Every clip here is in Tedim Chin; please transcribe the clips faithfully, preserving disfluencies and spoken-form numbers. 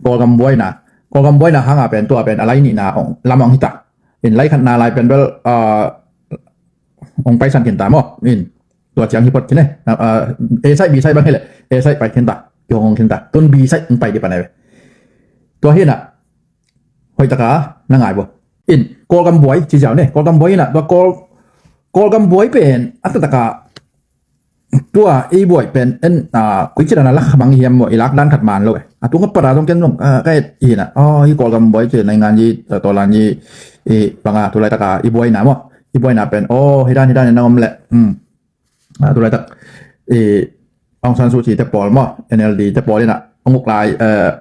Kawlgam buaina, Kawlgam buaina hanga pen tua pen a lai nihna ong lam ong hita. In lai khatna lai pen bel, ah, ong paisan kinta maw. In tua ciang hi pot kine. Ah, A side B side bang hi le A side pai kinta, kihong ong kinta. Tun B side ong pai di pan ai ve. Tua hi na, hoih taka na ngai bo. In Kawlgam buai ci ziau ne, Kawlgam buai ina tua Kawl, Kawlgam buai pen a taktak a tua ei buai pen en, ah, koi ci dan a lak khamang hiam maw, i lak dan khat man lo e. A tung a para zong ken zong, ah, ka et hi na, oh, hi Kawlgam buai ci nai ngan yi, ah, tawlan yi, i banga tulai taka i buaina maw, i buaina pen, oh, hi dan hi dan na om le. Hmm. Ah, tulai tak i Aung San Suu Kyi te pawl maw, N L D te pawl ina ong uk lai, eh,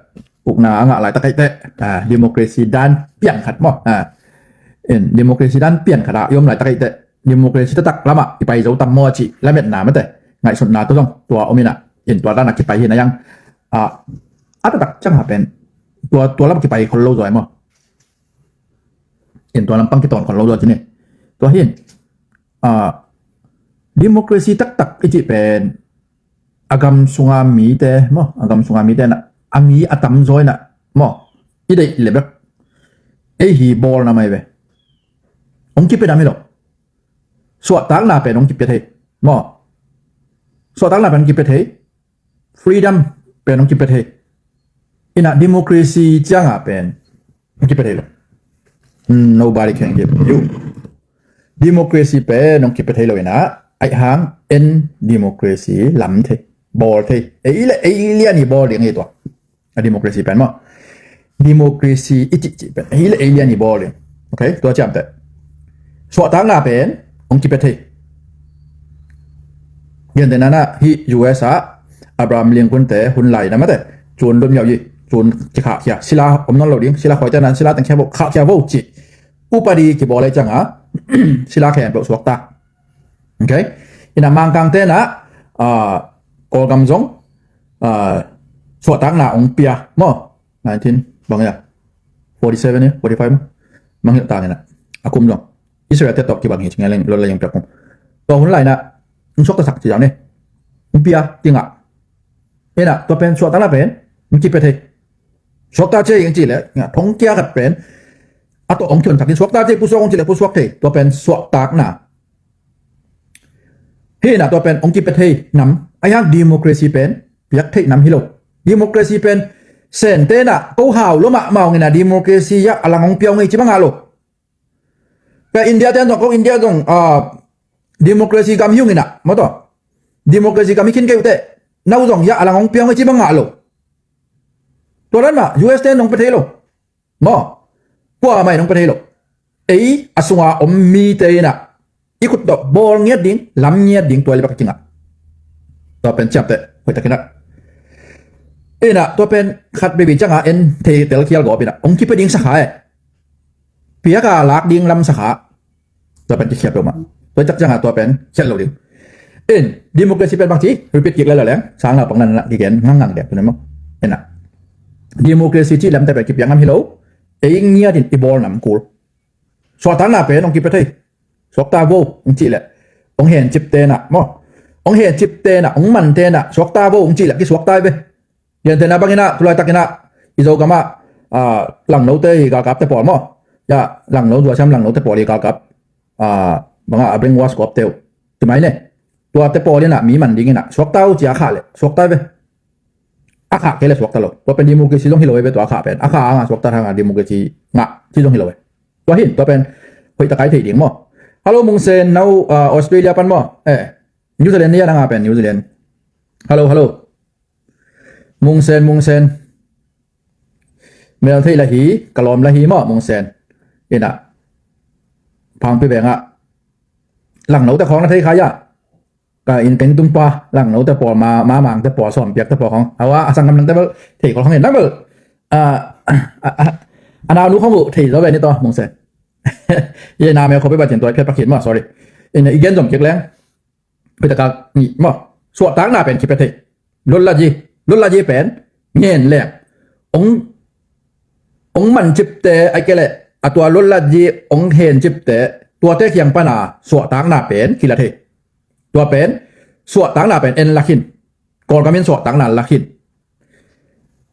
ukna a ngah lai tak ai te, ah, democracy dan piang khat maw, ah, in democracy dan piang khat a i om lai tak ai te, democracy taktak lama i pai zo tam maw ci lametna mate ngaihsutna tu zong tua om ina, in tua dan a kipai hi na yang, ah, a taktak ciang a pen tua, tua lama kipai khol lo zaw ai maw. In tua lampang kitawn khol lo zaw ci ni. Tua hin, ah, democracy taktak i cih pen a gam sunga mite maw, a gam sunga mite na, a mi a tamzaw ina maw, i deih le bek ei hi bawl na mai ve. Ong kipia nam hi lo. Suahtakna pen ong kipia thei maw. Suahtakna pen ong kipia thei. Freedom pen ong kipia thei. Ina democracy cianga pen ong kipia thei lo. Nobody can give you. Democracy pen ong kipia thei lo ina, ai hang en democracy lam thei, bawl thei. Ei le ei lian i bawl ding hi tua. A democracy pen maw. Democracy i cihcih pen ei le ei lian i bawl ding. Okay, tua ciamteh. Suahtakna pen ong kipia thei. Gentehna na hi U S a Abraham Lincoln te hun lai na mate, cun lum yau yi, cun kikhahkhia, sila om nawn lo ding, sila khawi te nan sila teng khia vo, khahkhia vo ci. Upadi kibawl ai cianga sila khempeuh suakta. Okay. Ina Mangkang te na, ah, Kawlgam zong, ah, suahtakna ong pia maw. Nineteen bang ya, forty seven ya, forty five maw. Mangilh tang ina a kum zong Israel te tawh kibang hi ci ngai leng, lot la yeng piak kum. Tua hun lai na ong suaktasak ci zau ni. Ong pia, kingah. Ina tua pen suahtakna pen ong kipia thei. Suakta ci ing ci le, nga thong kia khat pen a tawh ong kion tak in suakta ci, pusuak ong ci le pusuak thei. Tua pen suahtakna. Hi na tua pen ong kipia thei nam, ai hang democracy pen piak thei nam hi lo. Democracy pen Sen te na ko hau lo mahmah ong ina democracy ya a lang ong pia ong ei ci bang a lo. Ka India te an zong, ko India zong, ah, democracy gam hi ung ina maw tua. Democracy gam hi khin kei uh te, nau zong ya a lang ong pia ong ei ci bang a lo. Tua dan mah U S te nong pia thei lo. Maw, kuamah in hong pia thei lo. Ei a sunga om mite ina i khut tawh bawl ngiat ding, lam ngiat ding, tua le bek a kingah. Tua pen ciamteh hoih takin ah. Ina tua pen khat bebi cianga en thei telkhial gawp ina hong kipia ding sakha e. Piaka lak ding lam sakha. Tua pen kikhiat peuhmah. Tua cak cianga tua pen khiat lo ding. In democracy pen bangci repeat kik lala leng sang na pang nan na kigen ngangngang dek tu ne maw. Ina democracy cih lamte pen kipiak ngam hi lo. Ei ngiatin i bawl nam kul. Suahtakna pen hong kipia thei. Suakta vo hong cih leh hong hencipte na maw, hong hencipte na, hong mante na suakta vo hong cih leh kisuakta hi ve. Gentehna bangin ah tulaitak in ah i Zogam ah, ah, Langno te i galkap te pawl maw. Ya, Langno, Zuasiam Langno te pawl i galkap, ah, bangah a brainwash kawp te uh. Tumai ne. Tua te pawl in ah mi man ding in ah suakta uh ci a khah leh suakta hi ve. A khah kei leh suakta lo. Tua pen democracy zong hi lo hi ve tua a khah pen. A khah a ngah suakta hanga democracy ngah ci zong hi lo hi. Tua hin tua pen hoih takai thei ding maw. Hello Mungsen, nau, ah, Australia pan maw. Eh, New Zealand ni a nanga pen New Zealand. Hello, hello. Mungsen, Mungsen. Mel thei la hi, ka lawm la hi maw, Mungsen. Ina. Phangpi veng ah Langno te khawng na thei kha ya. Ka inn, ka inntung pa Langno te pawl, ma, ma mang te pawl, sawm piak te pawl khawng. Awa, a sanggam nang te bel thei khol khang in nang bel. Ah, ah, ah, a nau nu khawng uh thei zaw ve ni tawh, Mungsen. Ye na me khawpi ba cin tua i phiat pakhin maw, sorry. Ina i gen zom kik leng. Hoih taka ni maw. Suahtakna pen kipia thei. Lotlatyi, lotlatyi pen ngen leng. Ong, ong mancipte ai kei leh a tua lotlatyi ong hencipte, tuate kiang pana suahtakna pen kila thei. Tua pen suahtakna pen en lakhin. Kawlgam in suahtakna lakhin.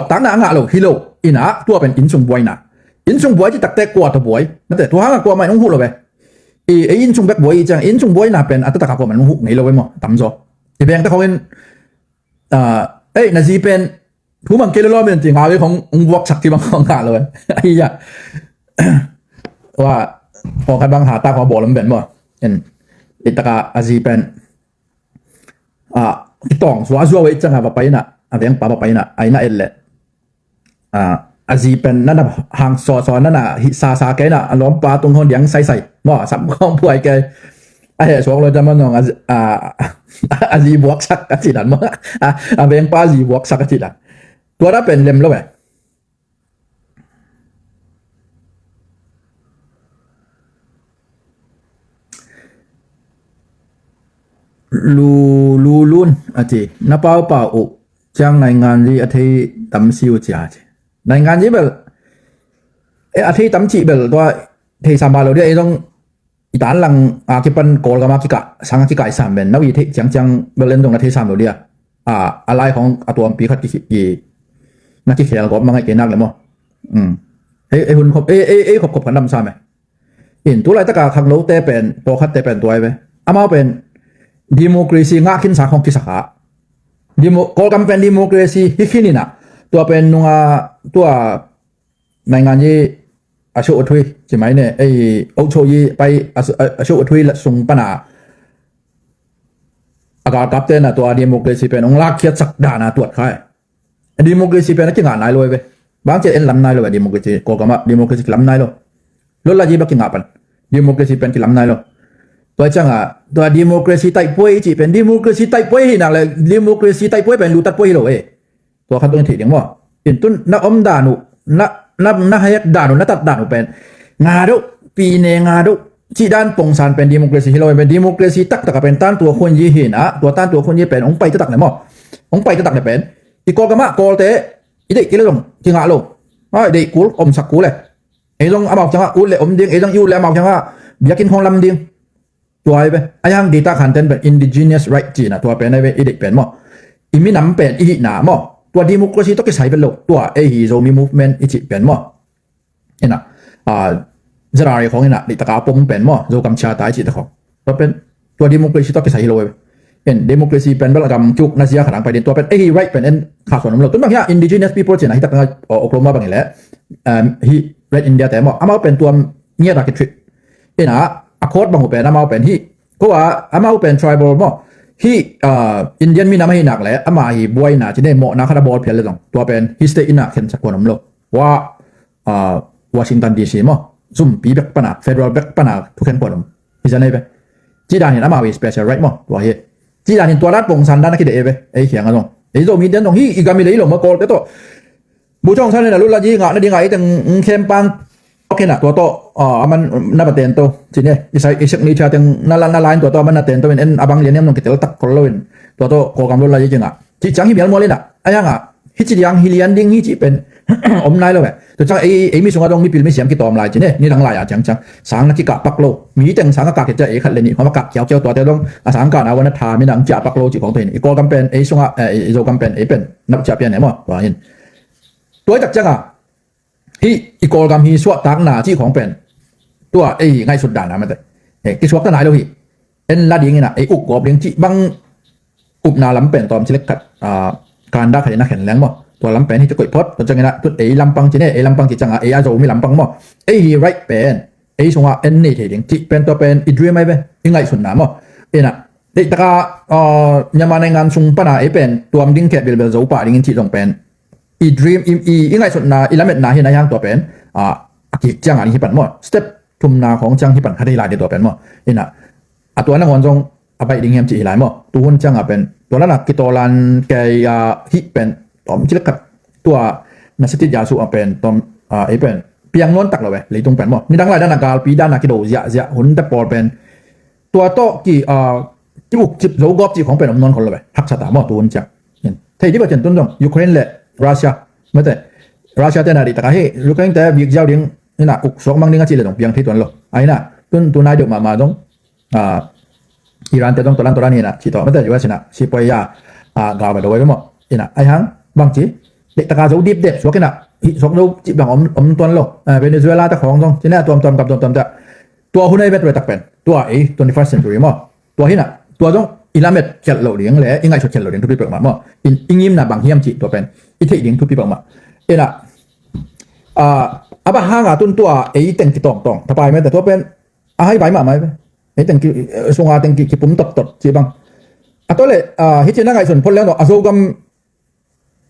suahtakna a ngah lo hi lo. Ina tua pen innsung buaina. Innsung buai ci takte kua tawh buai? Nate tua hanga kuamah in hong huh lo ve. I ei innsung bek buai i ciang innsung buaina pen a taktak a kuamah in hong huh ngei lo ve maw, tamzaw. I vengte khawngin, ah, ei na zi pen thu mang kei lawlaw men ci ngau i khawng hong buaksak ci bang khawng ngah lo ve. Ai ya. Wa, pawlkhat bang hata khawng bawl om ven maw. En, i taka a zi pen, ah, kitawng zuazua ve i cianga va paina, a vengpa va paina, aina et leh, ah, a zi pen nana hang sawsaw nana hih sasa keina a lawmpa tung hon diang saisai maw, sam khawng puai kei. A heh suak lo dama nong a, a zi buaksak a ci dan maw. A, a vengpa a zi buaksak a ci dan. Tua da pen lem lo ve. Lu, lu lun a ci. Na paupau uh ciang naingan zi a thei tam si uh cia ci. Naingan zi bel, e, a thei tam cih bel tua thei sama lo dia, e, dong i tan lang a kipan Kawlgam a kikah, sang a kikah i sam ben, nau i theih ciangciang bel en dong na thei sam lo dia. A, a lai khawng a tuampi khat ki, ki, na kikhel gawp mangai kei nak le maw. Ei, ei hun khop, ei, ei, ei khop khop kan dam sam e. In tu laitaka khangnote pen, pawlkhatte pen tuai ve. Amau pen democracy ngah khinsa khawng kisakha. Demo-, Kawlgam pen democracy hi khin inah. Tua pen nunga, tua naingan yi a shoh a thui ci mai ne, ei, oh shoh yi pai a, a, a shoh a thui la sung pana a galkapte na tua democracy pen ong lakkhiatsak dana tuat khai. A democracy pen a kingah nai lo ve. Bang cia en lam nai lo ve democracy, Kawlgam ah democracy kilam nai lo. Lotla yi ba kingah pan democracy pen kilam nai lo. Tua cianga tua democracy taih puai ci pen democracy taih puai hi nak le democracy taih puai pen lutat puai hi lo e. Tua khat tung thei ding maw. In tun na om dan uh, na, na, na hek dan uh, na tat dan uh pen nga deuh, pine nga deuh cih dan pongsan pen democracy hi lo pen. Democracy taktak a pen tantua khun yi hi na, tua tantua khun yi pen hong pai taktak le maw, hong pai taktak le pen i Kawlgam ah Kawlte i deih kei le zong kingah lo. Ai, deih kul, omsak kul e. Ei zong amau kiangah ut le om ding, ei zong i ut le amau kiangah biakinn khong lam ding. Tua ai ve. Ai hang data khanten pen indigenous right cihna tua pen ai ve, i deih pen maw, i minam pen i hihna maw, tua democracy tawh kisai vet lo. Tua ei hi Zomi movement i cih pen maw, ina, ah, Z R A khong ina, deihtaka pom pen maw, Zogam Charter i cihte khong, tua pen tua democracy tawh kisai hi lo ai ve. En democracy pen bel a gam kiuk na zia khatang pai din, tua pen ei hi right pen en khasuan om lo. Tun bang hia indigenous people cihna hi taktak a, Oklahoma bang hi le, um, hi Red India te maw, amau pen tua ngiat a kitreat. Ina, a court bang uh pen amau pen hi, ko a amau pen tribal maw, hi, ah, Indian minam ahi nak le ama hi buaina cine mawhna khat a bawl phial le zong tua pen hi state ina khensak kuan om lo. Wa, ah, Washington D C maw, zumpi bek pana, federal bek pana thukhen kuan om. Hi zan ei ve. Cih dan hin amau hi special right maw, tua hi. Cih dan hin tua dan pongsan dan a kideih ei ve. Ei khiang a zong, ei Zomi den zong hi, i gam i lei lo maw, Kawlte tawh Bogyoke Aung San in a lut la ding a, na ding a, i teng khempang khen a, tua tawh, ah, aman na va tento cine, i sai, i signature teng na la, na line tua tawh aman na tento in, en a bang lian hiam nong kitel tak kol lo in, tua tawh Kawlgam lut la ding a, cih ciang hi mial mual in a, a yang a, hi ci diang, hi lian ding hi cih pen om nai lo ve. Tua ciang ei, ei mi sungah dong mipil misiam kitawm lai cine, nidang lai a ciangciang sang na kikah pak lo, mi teng sang a kah kei ciang ei khat le nih khawm a kah kiaukiau, tuate dong a sang kahna ua na tha, mi nang ciah pak lo cih khawng tua hin, i Kawlgam pen ei sungah, eh, i Zogam pen ei pen nap ciah pian e maw, tua hin. Tua i tak ciangah hih i Kawlgam hi suahtakna cih khawng pen tua ei ngaihsut dan a mate, eh, kisuakta nai lo hi. En la ding ina, ei uk gawp ding cih bang upna lam pen tawm ci lek khat, ah, kanda khat ina khen leng maw, tua lam pen hi ci koih phot. Tua ciang ina tun ei lampang cine, ei lampang cih ciangah ei a Zomi lampang maw, ei hi right pen ei sungah en nei thei ding cih pen tua pen i dream ai ve, i ngaihsutna maw. Ina, deihtaka, ah, Myanmar naingan sung pana ei pen tuam ding keh bilbel zo pah dingin cih zong pen i dream, i, i, i ngaihsutna, i lametna hi na, hiang tua pen, ah, a kik ciangah ding hi pan maw, step thumna khawng ciang hi pan khat hi lai ding tua pen maw. Ina, a tua nangawn zong a baih ding hiam cih hi lai maw. Tuhun ciangah pen tua lana kitawlan kei a hih pen tawm ci lek khat, tua na sitit ya suh a pen tawm, ah, ei pen piang nawn tak lo ve, leitung pen maw. Nidang lai dana galpi dana kido ziahziah hunte pawl pen tua tawh ki, ah, ki ukcip zo gawp cih khawng pen om nawn khol lo ve, haksa ta maw tuhun ciang. Thei dih va cian tun zong Ukraine le Russia, mate, Russia te na dih taka hi, Ukraine te bik ziau ding ina uk suak mang ding a cih le zong piang thei tuan lo. Aina tun tunai deuh mahmah zong, ah, Iran te zong tolan tolan ina cih tawh, mate, U S ina sipuai ya, ah, gal va do ve maw. Ina ai hang bangci deihtaka zo dipdep suak ina hih suak zo cih bang om, om tuan lo. Ah, Venezuela te khawng zong cina tuamtuam gam tuamtuam ta. Tua hun a i met ve tak pen tua ei twenty-first century maw, tua hi na, tua zong i lamet khialh loh ding le i ngaihsut khialh loh ding thupi peuhmah maw. In i ngimna bang hiam cih tua pen i theih ding thupi peuhmah. Ina, ah, a bang hanga tun tua ei teng kitawngtawng tapai mete, tua pen a hai vai mahmah ei ve. Ei teng ki, eh, sunga teng ki, kipum tottot cih bang. A tua le, ah, hih cina ngaihsun phot leng tawh a Zogam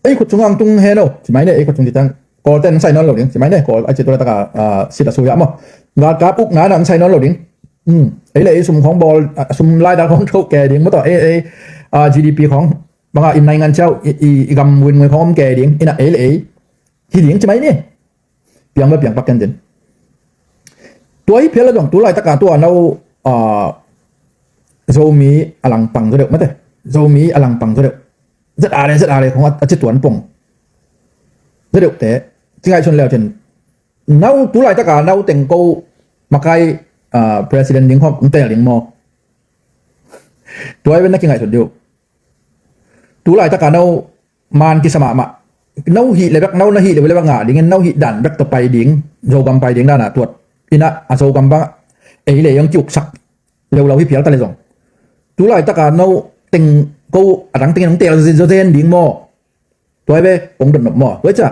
ei khut sungah ang tung hen o ci mai ne, ei khut sung ci tang Kawlte ang sai nawn lo ding ci mai ne, Kawl a ci tua le taka, ah, sit a suya maw. Galkap ukna na ang sai nawn lo ding. Hmm. Ei le ei sum khawng bawl, ah, sum laidal khawng thoh ke ding maw tawh, ei, ei, ah, G D P khawng banga in naingan ciau i, i, i gam win ngui khawng om ke ding. Ina ei le ei hi ding ci mai ne. Piang ve, piang pak ken din. Tua hi phial a dong tu laitaka tua no, ah, Zomi a langpang zaw deuh mate. Zomi a langpang zaw deuh. Zet a le, zet a le khong a, a ci tuan pong zaw deuh te. Ci ngaihsun leu cin. No tu laitaka no teng ko makai, ah, president ding khong tel ding maw. Tua hi ven na ki ngaihsun deuh. Tu laitaka no man kisa mahmah. No hih le bek, no na hih le bek ngah dingin, no hih dan bek tawh pai ding, Zogam pai ding dana tuat. Ina a Zogam bang ei le ei hong kiuksak leuleu hi phial ta le zong. Tu laitaka no teng ko a dang tengin hong tel zazen ding maw. Tua hi ve, kong dot nop maw. Tua hi cia.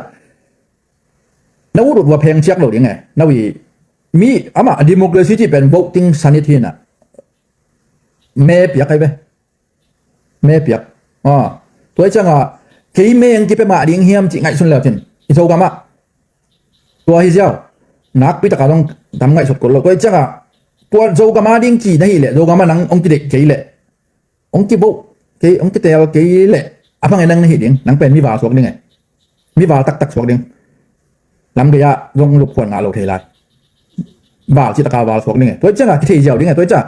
No ut ut va pheng ciak lo ding e. No i mi ama democracy cih pen voting sanity na. Me piak hi ve. Me piak. Ah. Tua hi cianga kei meng kipia mah ding hiam cih ngaihsun leu cin. I Zogam ah tua hi ziau. Nakpi taka zong tam ngaihsut kul lo. Tua hi cianga tua Zogam a ding ci na hih leh, Zogam a nang hong kideih kei leh, hong kivote kei, hong kitel kei leh, a bang e nang na hih ding, nang pen mi va suak ding e. Mi val taktak suak ding. Lam gei ah zong lupkhuan ngah lo thei lai. Val cih taka val suak ding e. Tua ciangah kithei ziau ding e. Tua ciah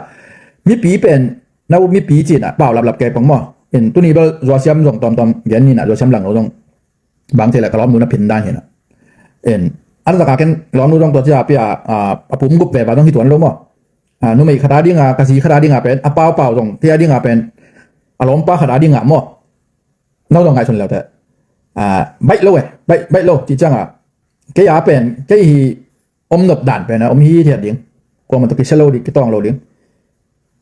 mipi pen, no mipi cinah pau laplap kei pang maw. In tuni bel Zuasiam zong tawmtawm gen ninah, Zuasiam Langno zong bang thei le ka lawmnu na phin dan hinah. In a taka ken lawmnu zong tua ciah pia a pum gup ve va zong hi tuan lo maw. Numei khata dinga, ka zi khata dinga pen a paupau zong thei a dinga pen a lawmpa khata dinga maw. No zong ngaihsun leute. Baih lo e, baih, baih lo cih cianga kei a pen, kei hi om nop dan pen a om hi thiat ding. Kuamah tawh kisia lo ding, kitawng lo ding.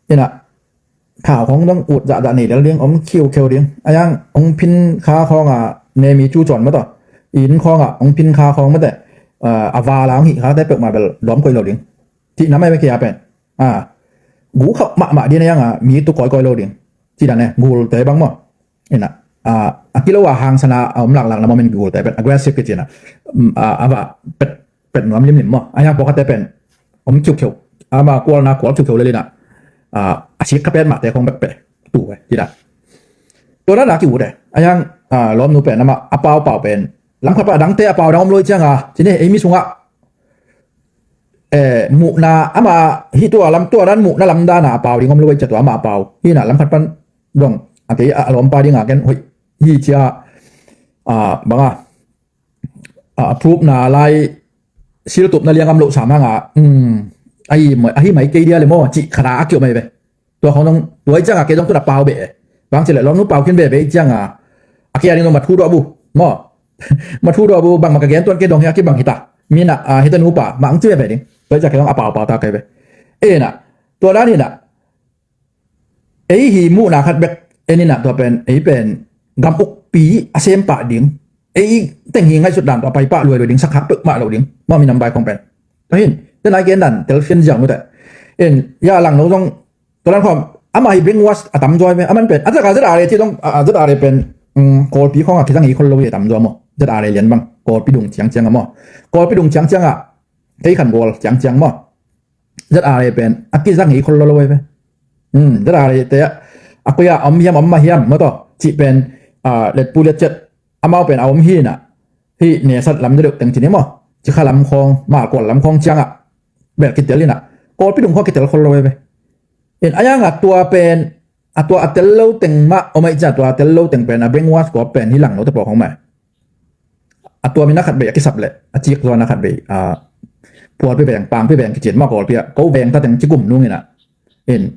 Inah thau khawng dong ut zahzah nei lel ding, om khiukheu ding. A yang hong phin kha khawnga nemi cu cawn mataw, inn khawnga hong phin kha khawng mate, a vala hong hih khate peuhmah bel lawm koih lo ding. Cih na mai kei a pen a gu khauh mahmah ding a yanga mi tu kawikawi lo ding. Cih dan e, gulte bang maw. Inah a kilo a hangsana a om laklak na maw, min gulte pen aggressive kici inah a va pet pet nuam limlim maw. A yang pawlkhatte pen om khiukheu, ama kualna kual khiukheu lelinah a sik kha pen mahte khawng bekpeh tu e cih dan. Tua dan a ki-ut e. A yang lawmnu pen amah a paupau pen lamkhat pah a dangte a pau dang om lo i cianga cine, ei mi sungah muhna ama hi tua lam, tua dan muhna lamdana a pau ding om lo i cia tua ama a pau hinah lamkhat pan dong a kei a lawmpa dinga ken hoih hi cia banga a prupna lai siltupna liangam loh sam hanga ahi mai kei dia le maw cih khata a kiuh mai ve. Tua khong dong tua i cianga kei dong tuna pau beh e. Bang cileh lawmnu pau khin veve i cianga a kei a ding dong mathu duah bu maw. Mathu duah bu bangmah ka gen tuan kei dong hi a kibang hita. Minah hita nupa mah ang ci veve ding. Tua i ciah kei dong a paupau ta kei ve. Enah tua dan hinah ei hi muhna khat bek en inah tua pen ei pen gam ukpi a sem pah ding, ei teng hi ngaihsut dan tua pai pah luai lo ding, sak hak peuhmah lo ding maw, minam bai khong pen. Tua hin tena i ken dan tel fian ziau nute. En ya Langno zong tua dan khawm amah hi brainwash a tamzaw ve. Aman pen a zaka zet are ci dong a zet are pen Kawlpi khawnga kizang hi khol lo hi a tamzaw maw. Zet are lian bang Kawlpi dung ciangcianga maw, Kawlpi dung ciangcianga kei khan gual ciangciang maw. Zet are pen a kizang hi khol lo lo ve. Zet are te a koi a om hiam, om mah hiam maw taw cih pen letpu letcet amau pen a om hinah hih nesat lam deuh teng cini maw, cikha lam khawng, malkual lam khawng ciangah bel kitel inah Kawlpi dung khawng kitel khol lo ve. In a yangah tua pen a tua a tel lo teng mah om aih cia, tua a tel lo teng pen a brainwash kua pen hi Langno te pawh khawng mah. A tua mina khat bei a kisap leh a cik zuana khat bei a pualpi veng, pangpi veng kicin mah Kawlpi ah ko veng ta teng cikum nung inah. In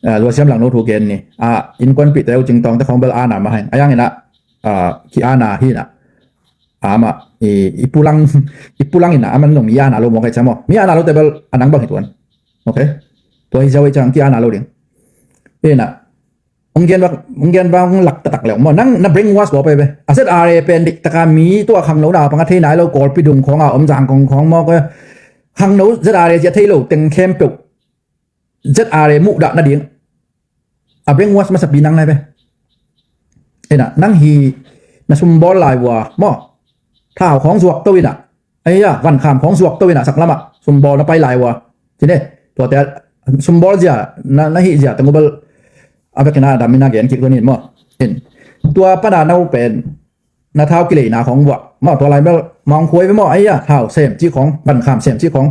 Zuasiam Langno thu gen ni a innkuanpihte uh cingtawngte khawng bel ana mah hain a yang inah ki ana hi inah. Amah i pulang, i pulang inah aman zong mi ana lo mawk aih cia maw, mi ana lo te bel a nang bang hi tuan. Ok. Tua hi ziau aih cia ang ki ana lo ding. Inah hong gen bang, hong gen bang hong lak taktak leh maw, nang na brainwash kua pai ve. A zet are pen dik taka mi tua khangno na pang a thei nai lo, Kawlpi dung khawnga om Zangkong khawng maw, khangno zet are cia thei lo teng khempeuh zet are muhdah nading a brainwash masapi nang lai ve. Inah nang hi na sumbawl lai vua maw, thau khawng zuak to inah, aia vankham khawng zuak to inah saklamah sumbawl na pai lai vua. Cine tuate sumbawl zia na hih zia teng uh bel a vekin a dam ina gen kik tuan in maw. In tua pana no pen na thau kileina khawng vua maw, tua lai bel mawngkhuai ve maw, aia thau sem cih khawng, vankham sem cih khawng,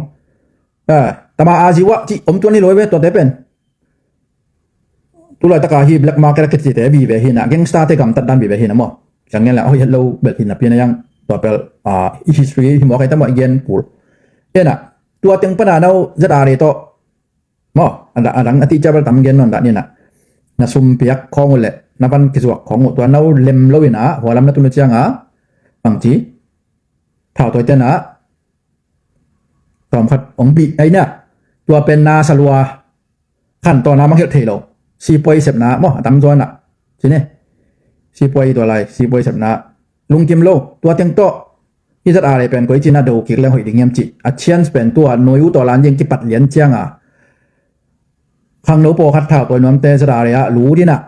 tama a ziuah cih om tuan hi lo ve tuate pen. Tulai taka hi black market a kitite vive hinah, gangster te gamtat dan vive hinah maw. Kiang ngen la hoih het lo bel hinah pian a yang tua pel i history hi mawk aita maw i gen kul. Enah tua teng pana no zet are tawh maw, a dang a ti cia bel tam gen non dah ninah. Na sumpiak khawng uh leh na van kizuak khawng uh tua no lem lo inah hualam na tunu cianga bangci thautawi tenah tawmkhat ong bih aina. Tua pen na salua khan tawna manghelh thei lo. Sipuai sepna maw a tamzaw inah. Cine sipuai tua lai sipuai sepna lungkim lo. Tua teng tawh hi zet are pen koi cina do kik leng hoih ding hiam cih a chance pen tua noi uh tawh lan ding kipat lian cianga khangno pawlkhat thautawi nuamte zet are ah lut inah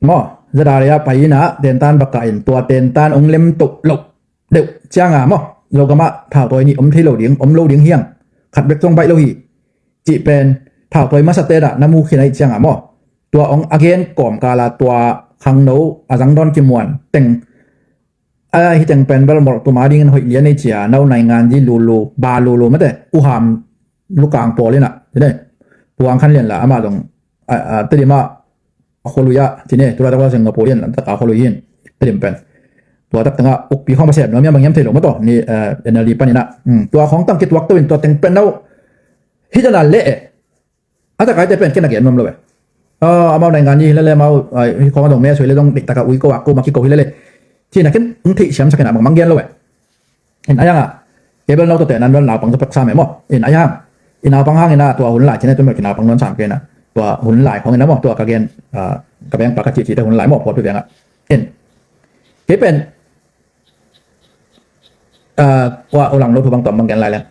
maw, zet are ah pai inah tentan baka in tua tentan ong lem toh loh deuh cianga maw, Zogamah thautawi nih om thei lo ding, om lo ding hiang, khat bek zong baih lo hi cih pen thautawi masa tenah na mu khin aih cianga maw, tua ong a gen kawmkala tua khangno a zangdawn kimuan teng A, hih teng pen bel molh tum a dingin hoih lian ei ci a, no naingan ji lulu, ba lulu mate, uham lukang pawl in a, ci ne. Puang Khan Lian la, amah zong, a, a, Tedim ah a khualui ah, ci ne, tua tak ua Singapore in, tak a khualui in, Tedim pen. Tua tak tengah ukpi khawng va sem nuam hiam bang hiam thei lo maw taw, ni, eh, N L D panin a. Hmm, tua khawng tang kituak to in, tua teng pen no, hih dan a leh e. A tak a hite pen ken a gen nuam lo e. Ah, amau naingan ji hi lele, amau, ah, hih khawng a dong me a sui le dong dik tak a ui ko a ko ma ki ko hi lele. Ci na ken, hmm, theih siam sak in a bang bang gen lo e. In a yang a, kei bel no tawh teh nan bel naupang tawh pek sam e maw. In a yang, i naupang hang in a tua hun lai, ci ne tun bel kinaupang nuam sam kei in a. Tua hun lai khawng in a maw, tua ka gen, ah, ka veng pa ka cihcih te hun lai maw, Phualpi veng ah. In, kei pen, ah, ua, u lang lo thu bang tawm bang gen lai leng.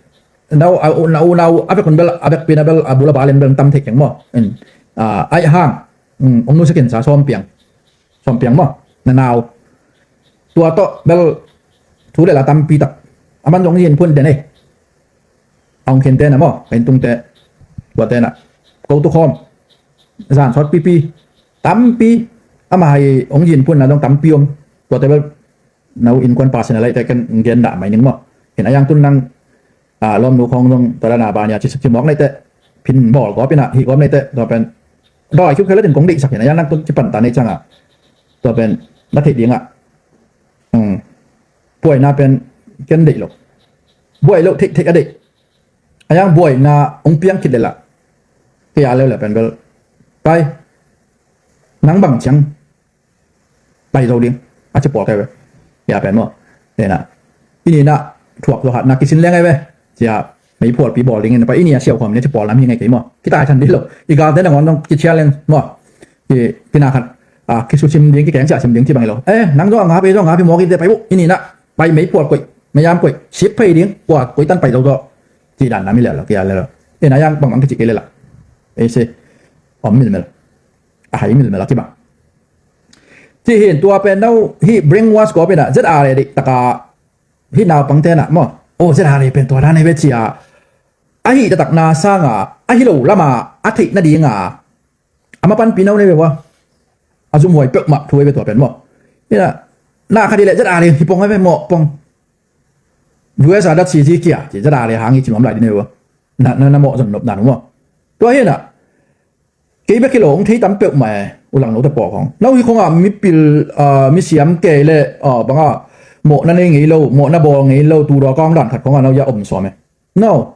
Nau, a, u, nau, nau, a vek hun bel, a vekpi in a bel, a bul a bal in bel tam thei keng maw. In, ah, aih hang, um, ong nusia khin sa Sawm Piang. Sawm Piang maw, na nau. Tua tawh bel thu le la tampi tak. A man zong yin phun den ei. A hong khin te na maw, ka inn tung te. Tua te na. Ko tu khawm. Zan sawt pipi. Tampi. Ama hai hong yin phun na zong tampi om. Tua te bel nau innkuan pa sin a lai te ken gen dah mai ning maw. In a yang tun nang, a, lawmnu khawng zong tua dan a bania ci, ci mawk nei te, phin bawl gawp in a, hih gawp nei te, tua pen dawi khiukhia le din kong deihsak in a, yang nang tun ci pan ta nei ciang a, tua pen na theih ding a, um, buaina pen ken deih lo. Buai lo theih theih a deih. A yang buaina hong piang khit le la, kei a leu le pen bel, pai, nang bang ciang pai zo ding a ci pawl kai ve. Hia pen maw, tena, i ni na thuak zo hatna kisin leng ai ve. Cia, mei phualpi bawl dingin pai i ni a siau khawm ni a ci pawl nam hi ngai kei maw. Kitai san dih lo. I galte nangawn zong kichia leng maw. Ki, kina khat, a, kisusim ding, kikeng sia sim ding ci bang hi lo. Eh, nang zong a ngap ei, zong a ngap ei mawk i te pai uh. I ni na, pai mei phual koih, mei yam koih, sip phei ding, kua koih tan pai zo zo. Ci dan nam hi le lo, kia le lo. Tena yang bang bang kici kei le la. Ei se, om mil mel. A hai mil mel a kibang. Ci hin tua pen no, hih brainwash ko pen a, Z R A dih taka, hih naupang te na maw. O, Z R A pen tua dan hi ve cia. A hih taktak na sanga, a hi lo lama, a theih nadinga. A mapanpi no nei ve ua. A zumhuai peuhmah thu hi ve tua pen maw. Hina, na kha dih le Z R A hi pong hi ve maw pong. U S A dot C G kia, ci Z R A hang hi ci nuam lai dih nei ve ua. Na, na, na mawh zon nop dan maw. Tua hina, kei bek hi lo, hong thei tam peuhmah e, u lang lo te pawh khawng. No hi khawngah mipil, ah, misiam kei le, ah, banga, mawhna nei ngei lo, mawhna bawl ngei lo, tu dawh kawng dan khat khawngah no ia om sawm e. No.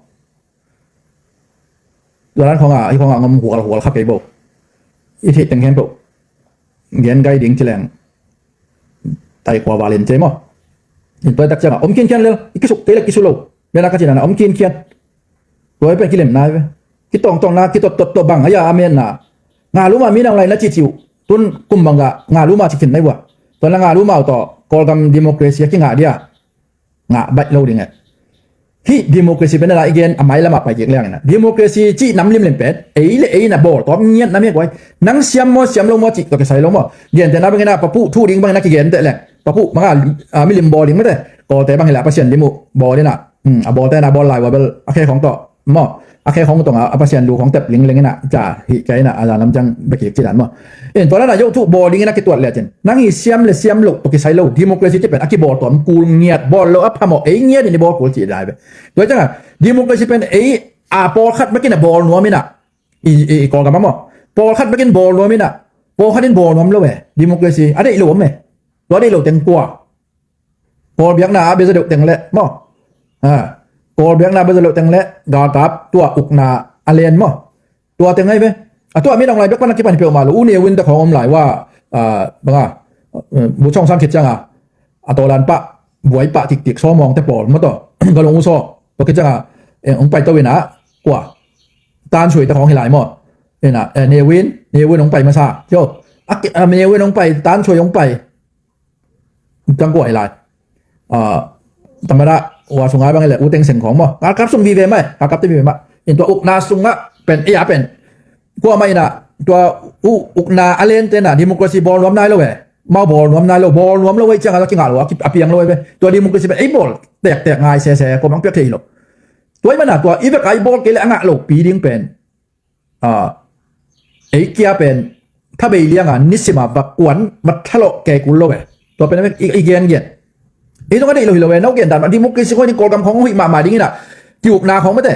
Tua dan khawngah, hi khawngah ngom hual, hual kha kei bo. I theih teng khempeuh. Gen gai ding ci leng. Tai khua valin ce maw. In tua tak ciangah, om khinkhian lel, i kisuk kei le kisu lo. Mena ka cinana, om khinkhian. Tua i pen kilem nai ve. Kitawngtawng na, kitottot to bang, a ia a men na. Nga luma mi nang lai na ci ciu. Tun kum bang ga, nga luma ci khin nai vua. Tua na nga luma uh tawh, Kawlgam democracy a kingah dia. Ngah baih lo ding e. Hih democracy pen a la i gen a mailamah pai kik liang ina. Democracy cih nam limlim pen, ei le ei na bawl tawm ngiat nam hi a guai. Nang siam maw, siam lo maw cih tawh kisai lo maw. Gentehna bangin a papuh thu ding bangin a kigenteh leng. Papuh banga, ah, milim bawl ding mate. Kawlte bang hi la Pasian lim uh bawl ina. Hmm, a bawlte na bawl lai ua bel a khe khawng tawh. Maw, a khe khawng tawngah a Pasian lu khawng tep lingleng ina, ca, hih kia ina, a zan lam ciang bek kik ci dan maw. In tua lana yoh thuh bawl dingin a kituat le cin. Nang hi siam le siam loh, tawh kisai lo, democracy ci pen a kibawl tuam kul ngiat, bawl lo a phamawh, ei ngiat in i bawl kul ci dan ve. Tua ciangah, democracy pen ei a pawlkhat bekin a bawl nuam ina, i, i, i Kawlgam a maw. Pawlkhat bekin bawl nuam ina, pawlkhat in bawl nuam lo e, democracy, a deih lo om e. Tua deih lo teng kua. Kawl biakna a bia zaw deuh teng leh maw. Ha. Kawl biakna a bia zaw deuh teng leh galkap tua ukna a len maw. Tua teng ahi ve. A tua mi nong lai biak pan a kipan hi peuhmah lo. U Neu Win te khawng om lai ua, ah, banga, eh, bu chawng sang khit cianga a tawlan pah buai pah tiktik sawmawng te pawl maw taw. Galong u saw. Tua khit cianga, eh, hong pai to ina kua. Tan Suai te khawng hi lai maw. Ina, eh, Neu Win, Neu Win hong pai masa. Yo. A ki, a Neu Win hong pai, Tan Suai hong pai. Tang kua hi lai. Ah, tamada, ua sungai bang le, u teng seng khawng maw. Galkap sung vive mai, galkap te vive mai. In tua ukna sungah pen, ia pen. Kua mai na, tua u, ukna a len te na, democracy bawl nuam nai lo e. Mau bawl nuam nai lo, bawl nuam lo e ciang a la kingah lo, a ki, a piang lo e ve. Tua democracy pen, ei bawl, tek, tek ngai se, se, ko mang piak thei lo. Tua i mana, tua i vek ai bawl kei le a ngah lo, pi ding pen. Ah, ei kia pen, thabei lianga, nisima va kuan, va thalawh kei kul lo e. Tua pen, i, i gen gen. Ei zong a deih lo hi lo e, no gen dan mah, democracy khawng hi ding, Kawlgam khawng hong hoih mahmah ding inah, kiukna khawng mate.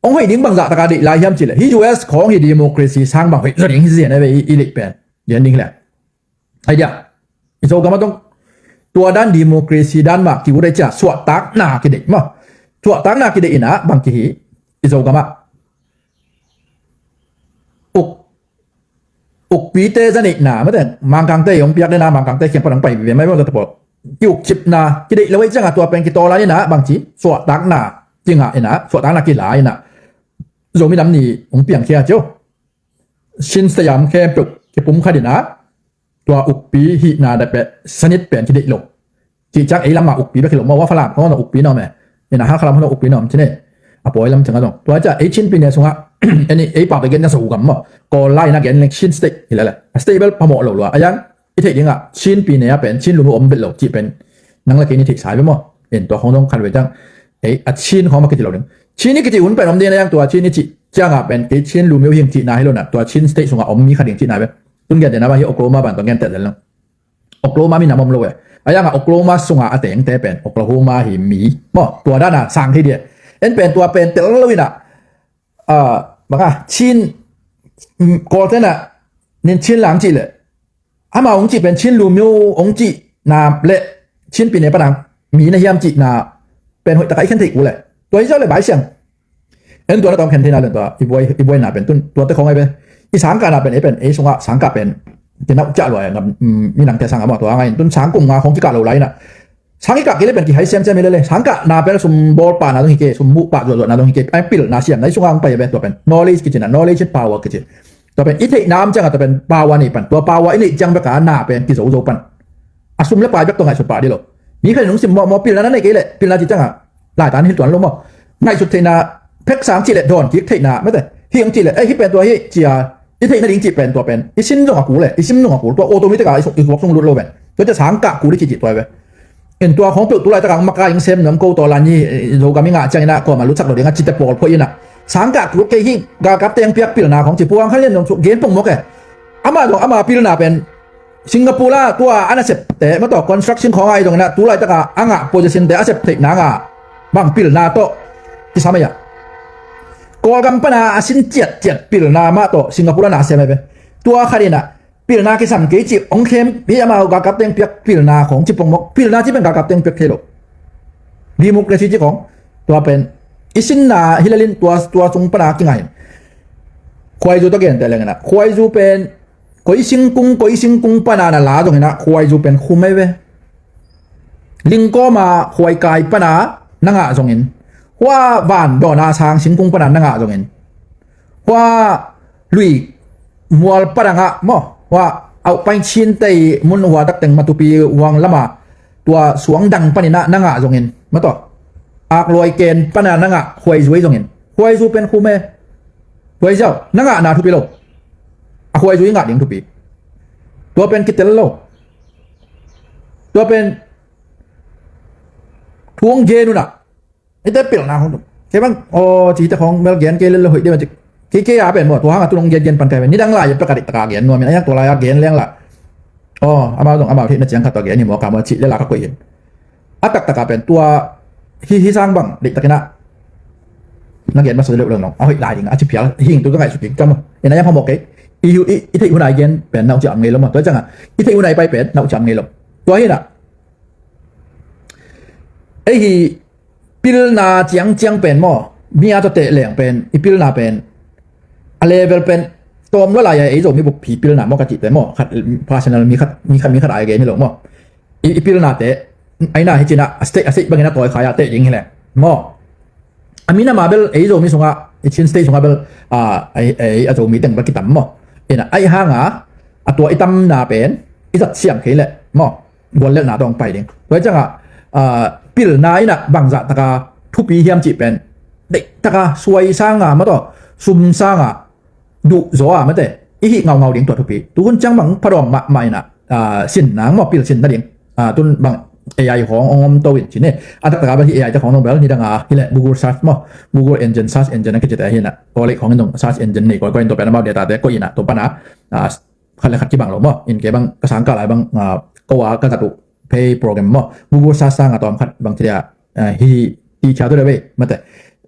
Hong hoih ding bangzah taka deih lai hiam cihleh, hih U S khawng hi democracy sang bang hoih zaw ding hi zen a ve i, i deih pen. Gen ding hileh. Idea. I Zogam a tong tua dan democracy dan mah kiu dei cia, suahtakna kideih mah. Suahtakna kideih inah bang kihi i Zogam ah. Uk, ukpite zaneihna, mate, Mangkangte i hong piak dena, Mangkangte kiang pan hong pai ve mai mawh, tapawl. Kiukcipna kideih lo ei ciangah tua pen kitawlan inah bangci, suahtakna kingah inah, suahtakna kila inah, Zomi nam ni hong piangkhia cio. Chin State a om khempeuh kipum khat inah, tua ukpi hihna dapeh sanit pen kideih lo. Cih ciang ei lam mah ukpi bek hi lo maw, wa Falam khawng ukpi na om e. Inah Hakha lam khawng ukpi na om cine. A pawi lam ciang a zong. Tua ciah ei Chin pyine sungah, ei, ei pau bek gen na Zogam maw. Kawl lai inah gen leng Chin State hi lele. A state bel phamawh lo lua. A yang i theih dingah Chin pyine a pen Chin lumyo om vet lo cih pen nang le kei ni theihsa ve maw. En tua khawng zong khan ve ciang, ei a Chin khawng mah kici lo ding. Chin i kici hun pen om ding a yang tua Chin i cih ciangah pen kei Chin lumyo hing cihna hi lo na, tua Chin State sungah om mi kha ding cihna ve. Tun gen dena mah hi Oklahoma ban tua gen tel zel lang. Oklahoma minam om lo e. A yangah Oklahoma sungah a tengte pen Oklahoma hi mi maw, tua dana sang thei dia. En pen tua pen tel lo inah, ah, bang a Chin, mm, Kawlte na nin Chin lang cih leh, ama hong cih pen Chin lumyo hong cihna le Chin pyine panang mi na hiam cihna pen hoih taka i khen thei kul e. Tua hi zau le bai siang. En tua na tawm khen theihna len tua i buai, i buaina pen tun tuate khawng ai ve. I sangkahna pen ei pen ei sungah sangkah pen kinauh ciah lua e, ngam, mm, minangte sangah maw, tua ngai in tun sangkum nga khawng kikah lo lai inah. Sang i kah kei le pen kihai semsem hi lele. Sangkahna pen sum bawl pahna dong hi kei, sum muh pah zuahzuahna dong hi kei. Ai pilna siamna i sungah hong pai ve tua pen. Knowledge kici na, knowledge in power kici. Tua pen i theihna om ciangah tua pen power nei pan. Tua power i neih ciang beka na pen kizozo pan. A sum le pai bek tua ngaihsut pah dih lo. Mi khat in hong sim mawhmawh pilna na neih kei leh, pilna cih ciangah laitan hin tuan lo maw. Ngaihsut theihna, phek sang cih leh dawn kik theihna, mate. Hih hong cih leh, eh, hih pen tua hih cia, i theih nading cih pen tua pen i sin zong a kul e, i sim zong a kul, tua automatic a i suk, i suak sung lut lo pen. Tua cia sangkah kul i cih cih tua ve. En tua khawng peuh tu laitakah hong maka hong sem nuam ko tawh lan hi, eh, Zogam i ngah ciang inah kuamah lutsak lo ding a cite pawl phoih inah. Sangkah kul kei hih galkapte hong piak pilna khawng ci puang khan lian zong suk gen pongmawk e. Amah zong ama pilna pen Singapore ah tua a nasepte mah tawh construction khawng ah i dong inah tu laitakah a ngah position te a sep theih nanga bang pilna tawh kisam ei ah. Kawlgam pana a sin ciatciat pilna mah tawh Singapore ah na sem ei ve. Tua khat inah pilna kisam kei cih hong khem hi, amau galkap teng piak pilna khawng ci pongmawk, pilna ci pen galkap teng piak thei lo. Democracy ci khawng tua pen i sinna hi lelin tua, tua sung pana kingai in. Khuaizu tawh genteh leng inah Khuaizu pen koi singkung, koi singkung pana na la zong inah Khuaizu pen khum ei ve. Lingkawma Khuaikai pana na ngah zongin, hua van dawna sang singkung pana na ngah zongin, hua lui mual padangah maw, hua auhpai chin tei mun hua takteng Matupi huang lama tua suang dang paninah na ngah zongin, mah tawh akluai ken pana na ngah Khuaizu ei zongin, Khuaizu pen khum e. Khuaizu na ngahna thupi lo. A Khuaizu i ngah ding thupi. Tua pen kitel lo. Tua pen thu hong gen unah ite pilna hong tum kei bang, aw, cite khawng bel gen kei lel lo hoih deuh a cik. Kei kei a pen maw, tua hanga tun hong gen gen pan kai pen nidang lai a pek a dik taka gen nuam in a, iang tua lai a gen leng lah. Aw, amau zong amau theihna ciang khat tua gen hi maw, ka maw cih lela ka koih hin. A taktaka pen tua hi, hi sang bang deihtakinah na gen masa deuh lo nong a hoih lai ding a ci phial hing tu ka ngaihsut kik ka maw. Ina iang phamawh kei. I, i, i theih hunai gen pen na uh ciam ngei lo maw. Tua cianga i theih hunai pai pen na uh ciam ngei lo. Tua hinah ei hi pilna ciangciang pen maw, mi a tawteh leng pen i pilna pen a level pen tawm lua lai-a ei Zomi bukphi pilna maw ka cihte maw, khat personal mi khat, mi khat, mi khat ai gen hi lo maw. I, i pilnate aina hi cinah a state, a state bangin a tawi khai a teh ding hileh maw. A minam a bel ei Zomi sungah, i Chin State sungah bel a, ei, ei a Zomi teng bel kitam maw. Inah aih hanga a tua i tamna pen i zat siam kei leh maw, guallelhna tawng pai ding. Tua hi ciangah a, pilna inah bangzah taka thupi hiam cih pen deihtaka suai sanga maw tawh sum sanga duh zaw a mate i hih ngaungau ding tua thupi. Tuhun ciang bang phadawm mahmah inah a, sin nang maw, pil sin nading a, tun bang A I hong ong om to in cine. A taktaka bel hih A I te hong nong bel nidanga hileh Google search maw, Google engine, search engine a kicite hinah. College hong in dong search engine nei kawikawi in tua pen amau data te koih inah tua pana a, khat le khat kibang lo maw. In kei bang ka sangkah lai bang a, ko a ka zat uh pay program maw. Google search sang a tawm khat bang ci dia, ah, hi, hi khia tu de wei mate,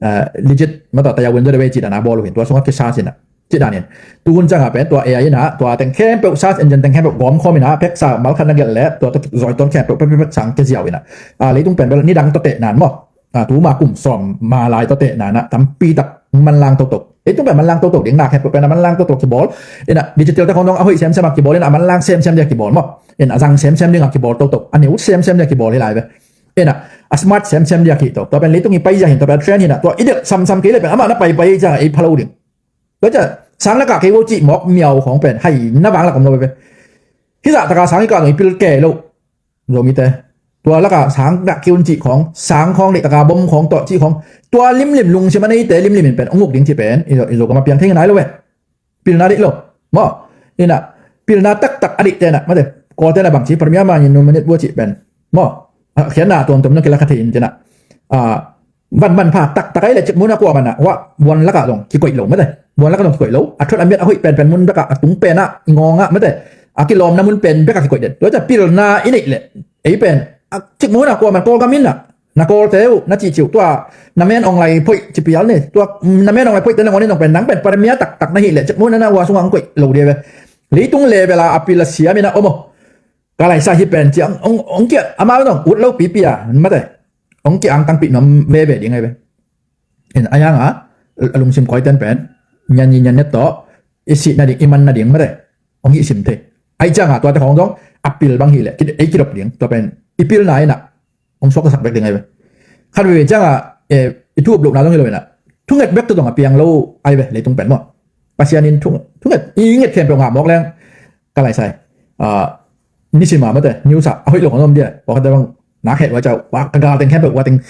ah, legit mate, taya wen tu de wei ci dan a bawl uh hin tua sungah ki search in a ci dan in. Tu hun ciang a pen tua A I in a tua teng khempeuh, search engine teng khempeuh gawm khawm in a, peksa mal khat na gelh leh tua tawh zoi tawn khempeuh pek pek pek sang kia ziau in a. Ah, leitung pen bel nidang tawh teh nan maw. Ah, tuma kum sawm ma lai tawh teh nan a tampi tak manlang toto. Leitung pen manlang toto ding, na khempeuh pen a manlang toto kibawl. In a digital te khong dong a hoih semsem a kibawl, in a manlang semsem dia kibawl maw. In a zang semsem ding a kibawl toto, a neu semsem dia kibawl hi lai ve. In a, a smart semsem dia kihto. Tua pen leitung i paizia hin, tua pen a trend hin a, tua i delh samsam kei leh pen amah na paipai ciang a ei pha lo ding. Tua ciang sang lakah kei vo cih mawk miau khong pen hai na vang lak om lo ve. Hih zah taka sang i kah zong i pil kei lo. Zomite, tua lakah sang dah kiun cih khong, sang khong, neih taka bom khong, tawh cih khong, tua limlim, lungsim a neite limlim in pen ong uk ding cih pen i Zo, i Zogam a piang thei ngai lo ve. Pilna deih lo maw. In a, pilna taktak a deihte in a mate, Kawlte in a bang ci, Premier man in nominate vua cih pen maw. A khiatna tuamtuam nong kilakha thei in ci in a, a, van manpha taktak ahih leh cikmah hun a kuamah in a, wah, vuan lakah zong kikoih lo mate. Vuan lakah zong kikoih lo. A thuat a miat a hoih penpen mun bek ah, a tung pen ah, i ngawng ah mate, a kilawmna mun pen bek ah kikoih den. Tua ciang pilna i neih leh ei pen, a, cikmah hun a kuamah in Kawlgam in a, na Kawlte uh na cihcih uh, tua na men ong lai phoih ci pial ni. Tua na men ong lai phoihte nangawn in zong pen nang pen Premier taktak na hih leh cikmah hun a na hua sungah ong koih lo dia ve. Leitung level a a pil a siam in a om aw. Ka laisai hih pen ci ang, ong, ong kiat amau zong ut lo pipi a mate. Ong ki-angtangpih nuam veve ding ahi ve. In a yang a, a lungsim kawiten pen, nyan ni nyan net tawh i sih nading, i man nading mate, ong hih sim thei. Ahi ciang a tuate khong zong a pil bang hi leh ki, ei kidop ding, tua pen i pilna in a ong suaktasak bek ding ahi ve. Khat veve ciang a, eh, i thu up lohna zong hi lo in a, thunget bek tawh zong a piang lo ahi ve leitung pen maw. Pasian in thu, thunget, i nget khempeuh ngah mawk leng, ka laisai, ah, nisim a mate, news ah a hoih lo khong om dia. Pawlkhatte bang na khet ua ciau, ua ka gal teng khempeuh ua teng,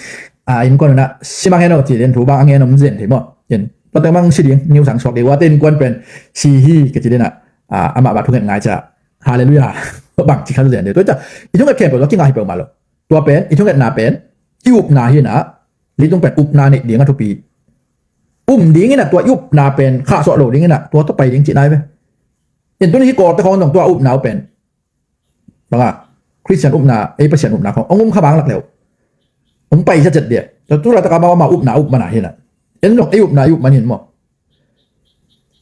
ah, innkuan un a si mang hen aw ci den, thu bang a ngen om zen thei maw. In tua teng bang si ding, news ah suak ding, uate innkuan pen si hi ka ci den a, ah, amah bah thunget ngai ciang, halleluiah, bang ci kha zen ding. Tua ciang i thunget khempeuh tua kingah hi peuhmah lo. Tua pen i thungetna pen i upna hi in a, leitung pen upna neih ding a thupi. Um ding in a, tua i upna pen khahsuah lo ding in a, tua tawh pai ding cihna hi ve. In tuni hi Kawlte khong zong tua upna uh pen, bang a, Khristian upna, ei Pasian upna khong ong um kha bang lak leh ong pai zatcet dia. Tua tu laitak a amau amau upna up man a hi in a, en zong ei upna i up man hi in maw.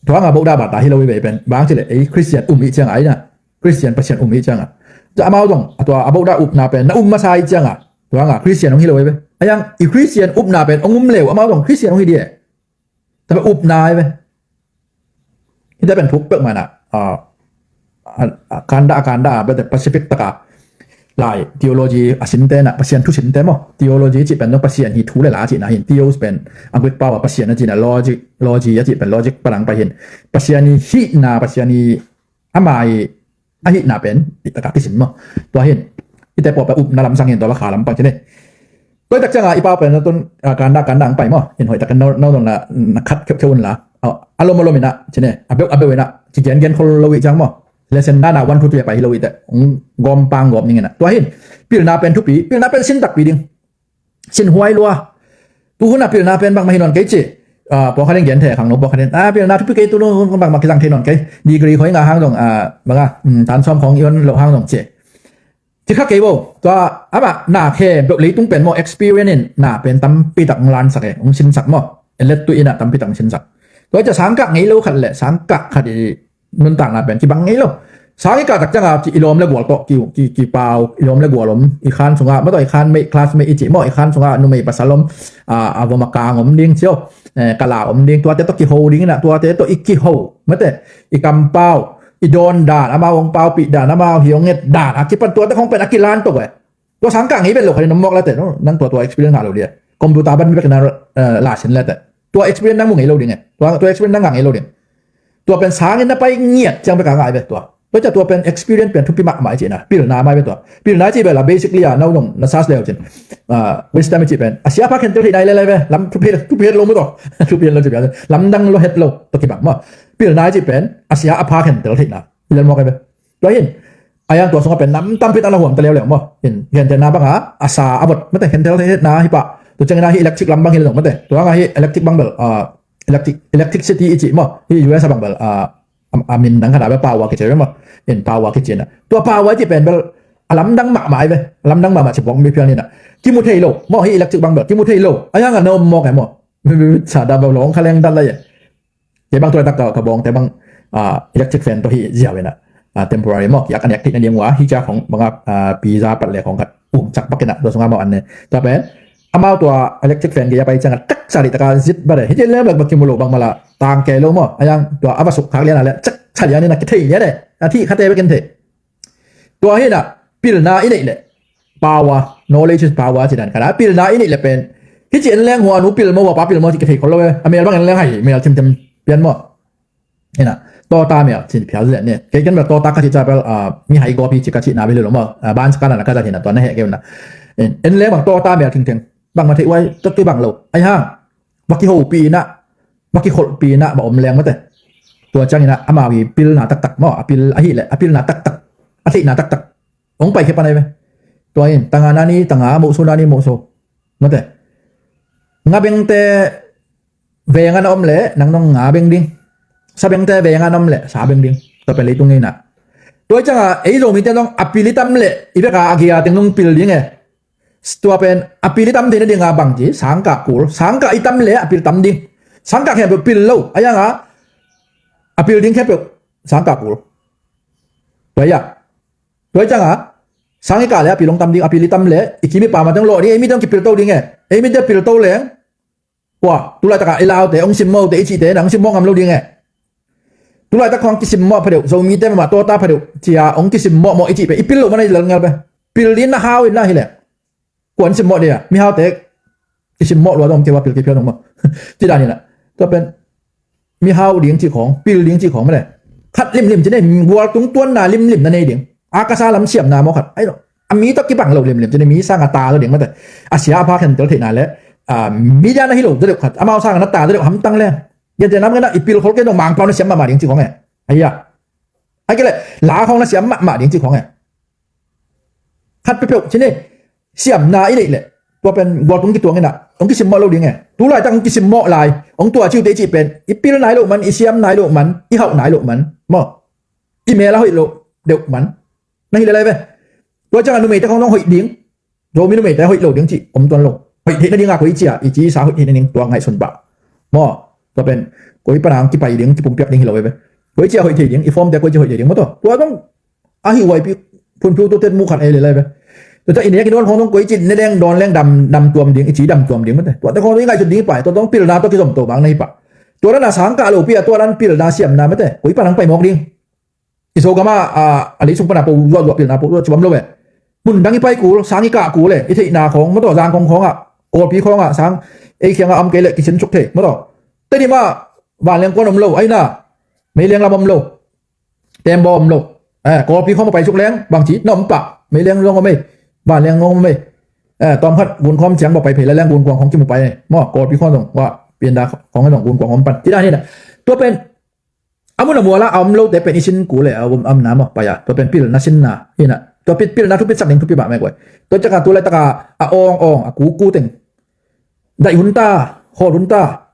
Tua hang a Buddha bata hi lo hi ve pen, bang ci leh ei Khristian um i hih ciang a, ei na Khristian Pasian um i hih ciang a, tua amau zong a tua a Buddha upna pen na um masa i hih ciang a, tua hang a Khristian ong hi lo hi ve. A yang i Khristian upna pen ong um leh uh amau zong Khristian ong hi dia. Tua pen upna hi ve. Hih tua pen thuk peuhmah in a, a, a, a, kanda, a kanda, a, bete Pacific tak a lai theology a sinte in a, Pasian thu sinte maw. Theology cih pen zong Pasian hi thu le la cihna hi in. Theos pen a Greek pau a Pasian a cihna, logi, logi a cih pen logic pan a pai hi in. Pasian i hihna, Pasian i ama i a hihna pen i tak a kisin maw. Tua hi in. I te pawlpi upna lam sang hi in, tua va kha lam pang ci ni. Tua i tak ciang a i pau pen na tun, a, kanda, kanda ang pai maw. In hoih tak a no, no, no na, na khat kheuhkheuh un la. A, a lom a lom in a, ci ni. A beuh a beuh in a, ci gengen khol lo i ciang maw. Lesson nana one, two, three a pai hi lo i te. Ong gawm pang gawm ning in a. Tua hi in. Pilna pen thupi, pilna pen sin takpi ding. Sin huai lua. Tu hun a pilna pen bangmah hi nawn kei ci. A, pawlkhat in gen thei khang lo, pawlkhat in, a, pilna thupi kei, tu hun bangmah kizang thei nawn kei. Degree khoi nga hang zong, a, bang a, um, tan sawm khong i on lo hang zong ci. Ci kha kei bo, tua amah na khempeuh leitung pen maw experience in na pen tampi tak ong lansak e, ong sinsak maw. Elet tu in a tampi tak ong sinsak. Tua i ca sangkah ngei lo khat le sangkah khat i nuntakna pen kibang ngei lo. Sang i kah tak ciang a ci i lawm le gual tawh ki, ki, kipau, i lawm le gual om, i khan sungah, mataw i khan mate, classmate i cih maw, i khan sungah numei pasal om, a, a vom a kang om ding cio, eh, kala om ding, tuate tawh kiho ding in a, tuate tawh i kiho, mate, i kampau, i dawn dan, amau hong paupih dan, amau hi hong nget dan a kipan tuate khong pen a kilan to eh. Tua sangkah ngei vet lo khat in om mawk la te, no? Nang tua tua experience ngah lo dia. Computer ban mi bek na, eh, la sin la te. Tua experience nang mu ngei lo ding eh. Tua, tua experience nang ngah ngei lo ding. Tua pen sangin na pai ngiat ciang bek a ngai ve tua. Tua ca tua pen experience pen thupi mahmah i cihna. Pilna mai ve tua. Pilna i cih bel a basically a nau nong na sas leu cin. Ah, wisdom i cih pen. A sia pha khentel theihna i lelai ve. Lam thupi, thupi het lo mu tua. Thupi het lo cih bel. Lamdang lo het lo. Tua kibang maw. Pilna i cih pen. A sia a pha khentel theihna. I lel mawk ai ve. Tua hin, a yang tua sungah pen nam tampi tak na huam ta leuleu maw. In, gentehna banga, a sa a vot, mate, khentel theihna hi pah. Tua ciangin a hi electric lam bang hi le zong, mate. Tua nga hi electric bang bel, ah, electric, electricity i cih maw. Hi U S a bang bel, ah, a, a min dang khat a bel power kici maw. In power kici na. Tua power i cih pen bel, a lamdang mahmah ai ve. A lamdang mahmah ci buak mi phial ni na. Kimu thei lo. Maw hi electric bang bel kimu thei lo. A yang a na om mawk ai maw. Sa da bel long kha leng dat lai e. Kei bang tuaitak ka, ka bawngte bang, ah, electric fan tawh hi ziau ina. Ah, temporary maw, kiak a nek theih nading uh a, hi cia khong banga, ah, pizza pat le khong khat um cak bak ina, tua sunga maw an ne. Tua pen, amau tua electric fan kei a pai cianga cak sa dih taka zit bak e. Hi cia lem lak bak kimu lo bang mala tang kei lo maw. A yang tua a va suk khak lian a le cak sa lian ina kithei lian e. A thih khate bek in thei. Tua hi na, pilna i neih leh. Power, knowledge is power ci dan khat a. Pilna i neih leh pen. Hi ci en leng hua nu pil maw, hua pa pil maw ci ka thei khol lo e. A mel bang en leng hai, mel thimthem pian maw. Hi na, tota mel cin phial zet ne. Kei ken mel tota ka ci ca pel, ah, mi hai gopi ci ka ci na bel lo maw. Ah, ban saka na ka za hi na tua na he kei na. En, en leng bang tota mel thingtheng. Bang ma thei uai, tok ki bang lo. Ai hang. Va kihopih inah, va kikholhpih inah, va om leng mate. Tua cianginah amau i pilna taktak maw, a pil ahih leh a pilna taktak, a theihna taktak hong paikhia pan ahi ve. Tua in tanga na ni tanga, mohso na ni mohso mate. Nga bengte venga na om leh nang nong nga beng ding. Sa bengte venga na om leh sa beng ding. Tua pen leitung ngeina. Tua i cianga ei Zomite nong a pil i tam leh i veka a gia teng nong pil ding e. Tua pen a pil i tam theihna dinga bangci sangkah kul, sangkah i tam le a pil tam ding. Sangkah khempeuh pil lo a yanga a pil ding khempeuh sangkah kul. Tua ia, tua i cianga sang i kah le a pil hong tam ding, a pil i tam le i kim i pam a teng lawh ding, ei mi teng kipil to ding e. Ei mi teng pil to leng Kua, tulaitakah i laute hong simmawhte i cihte na hong simmawh ngam lo ding e. Tulaitak khawng kisimmawh phadeuh, Zomite mahmah tawta phadeuh cia hong kisimmawhmawh i cih pe i pil loh mana i lal ngal pe. Pil din na hau in na hileh kuan simmawh dia mihaute kisimmawh lua dong kei va pil kei phial dong maw. Ci dan hinah. Tua pen mihau ding cih khawng, pil ding cih khawng mah le. Khat limlim ci nei, gualtung tuanna limlim na nei ding. A kasa lam siamna maw khat ai lo. A mi tawh kibang lo limlim ci nei, mi sanga ta lo ding mate. A sia a pha khentel theihna le, a, mi dia na hi lo dadeuh khat, amau sanga na ta dadeuh hamtang le. Gentehna mah kena i pil khol kei dong Mangpau na siam mahmah ding cih khawng e. Aia. Ai kei le, la khawng na siam mahmah ding cih khawng e. Khat peuhpeuh ci nei, siamna i neih leh tua pen gualtung kituang inah hong kisimmawh lo ding e. Tulaitak hong kisimmawh lai, hong tua ciute i cih pen i pil nai loh man, i siam nai loh man, i hauh nai loh man maw. I mel a hoih loh deuh man na hi lelai ve. Tua ciangah numeite khawng nong hoih ding, Zomi numeite hoih lo ding cih om tuan lo. Hoih theihna dinga koi cia i ci i sa hoih theihna ding tua ngaihsun pah maw. Tua pen koi pana hong kipai ding, kipumpiak ding hi lo ve. Koi cia hoih thei ding, i fawmte koi cia hoih thei ding maw tua. Tua dong ahi huaipi phunphiu tu tet mu khat ei lelai ve. Tua ta i nek i dawn khawng dong koi ci ne deng dawn leng dam, dam tuam ding, i ci dam tuam ding mate. Tua te khawng dong i ngaihsut ding i pai, tua dong pilna tua kizom to bang na hi pah. Tua dana sangkah lopi a tua dan pilna siamna mate koi pan hong pai mawk ding. I Zogama a, a leisung pana po zuahzuah pilna po zuah ci bam lo ve. Mun dang i pai kul, sang i kah kul e, i theihna khawng maw tua, Zangkong khawngah, Kawlpi khawngah sang ei khiangah om kei leh kisin suk thei maw tua. Tedim ah vanleng kuan om lo, aina meileng lam om lo. Tembaw om lo. Eh, Kawlpi khawng ma pai suk leng bangci na om pah. Meileng zong om ei. Vanleng zong om ei. Eh, tawmkhat gunkhawm ciang ma pai phei la leng gunkuang khawng kimu pai ei maw. Kawlpi khawng zong wa pianda khawng zong gunkuang om pan ci dan hi na. Tua pen a mun a muala a om lote pen i sin kul e, a om, a omna maw pai a. Tua pen pilna sinna hi na. Tua pil, pilna thupit sak ding thupi mah mek uai. Tua ciangah tulaitaka a awng awng, a kuku teng daih hun ta, hawl hun ta.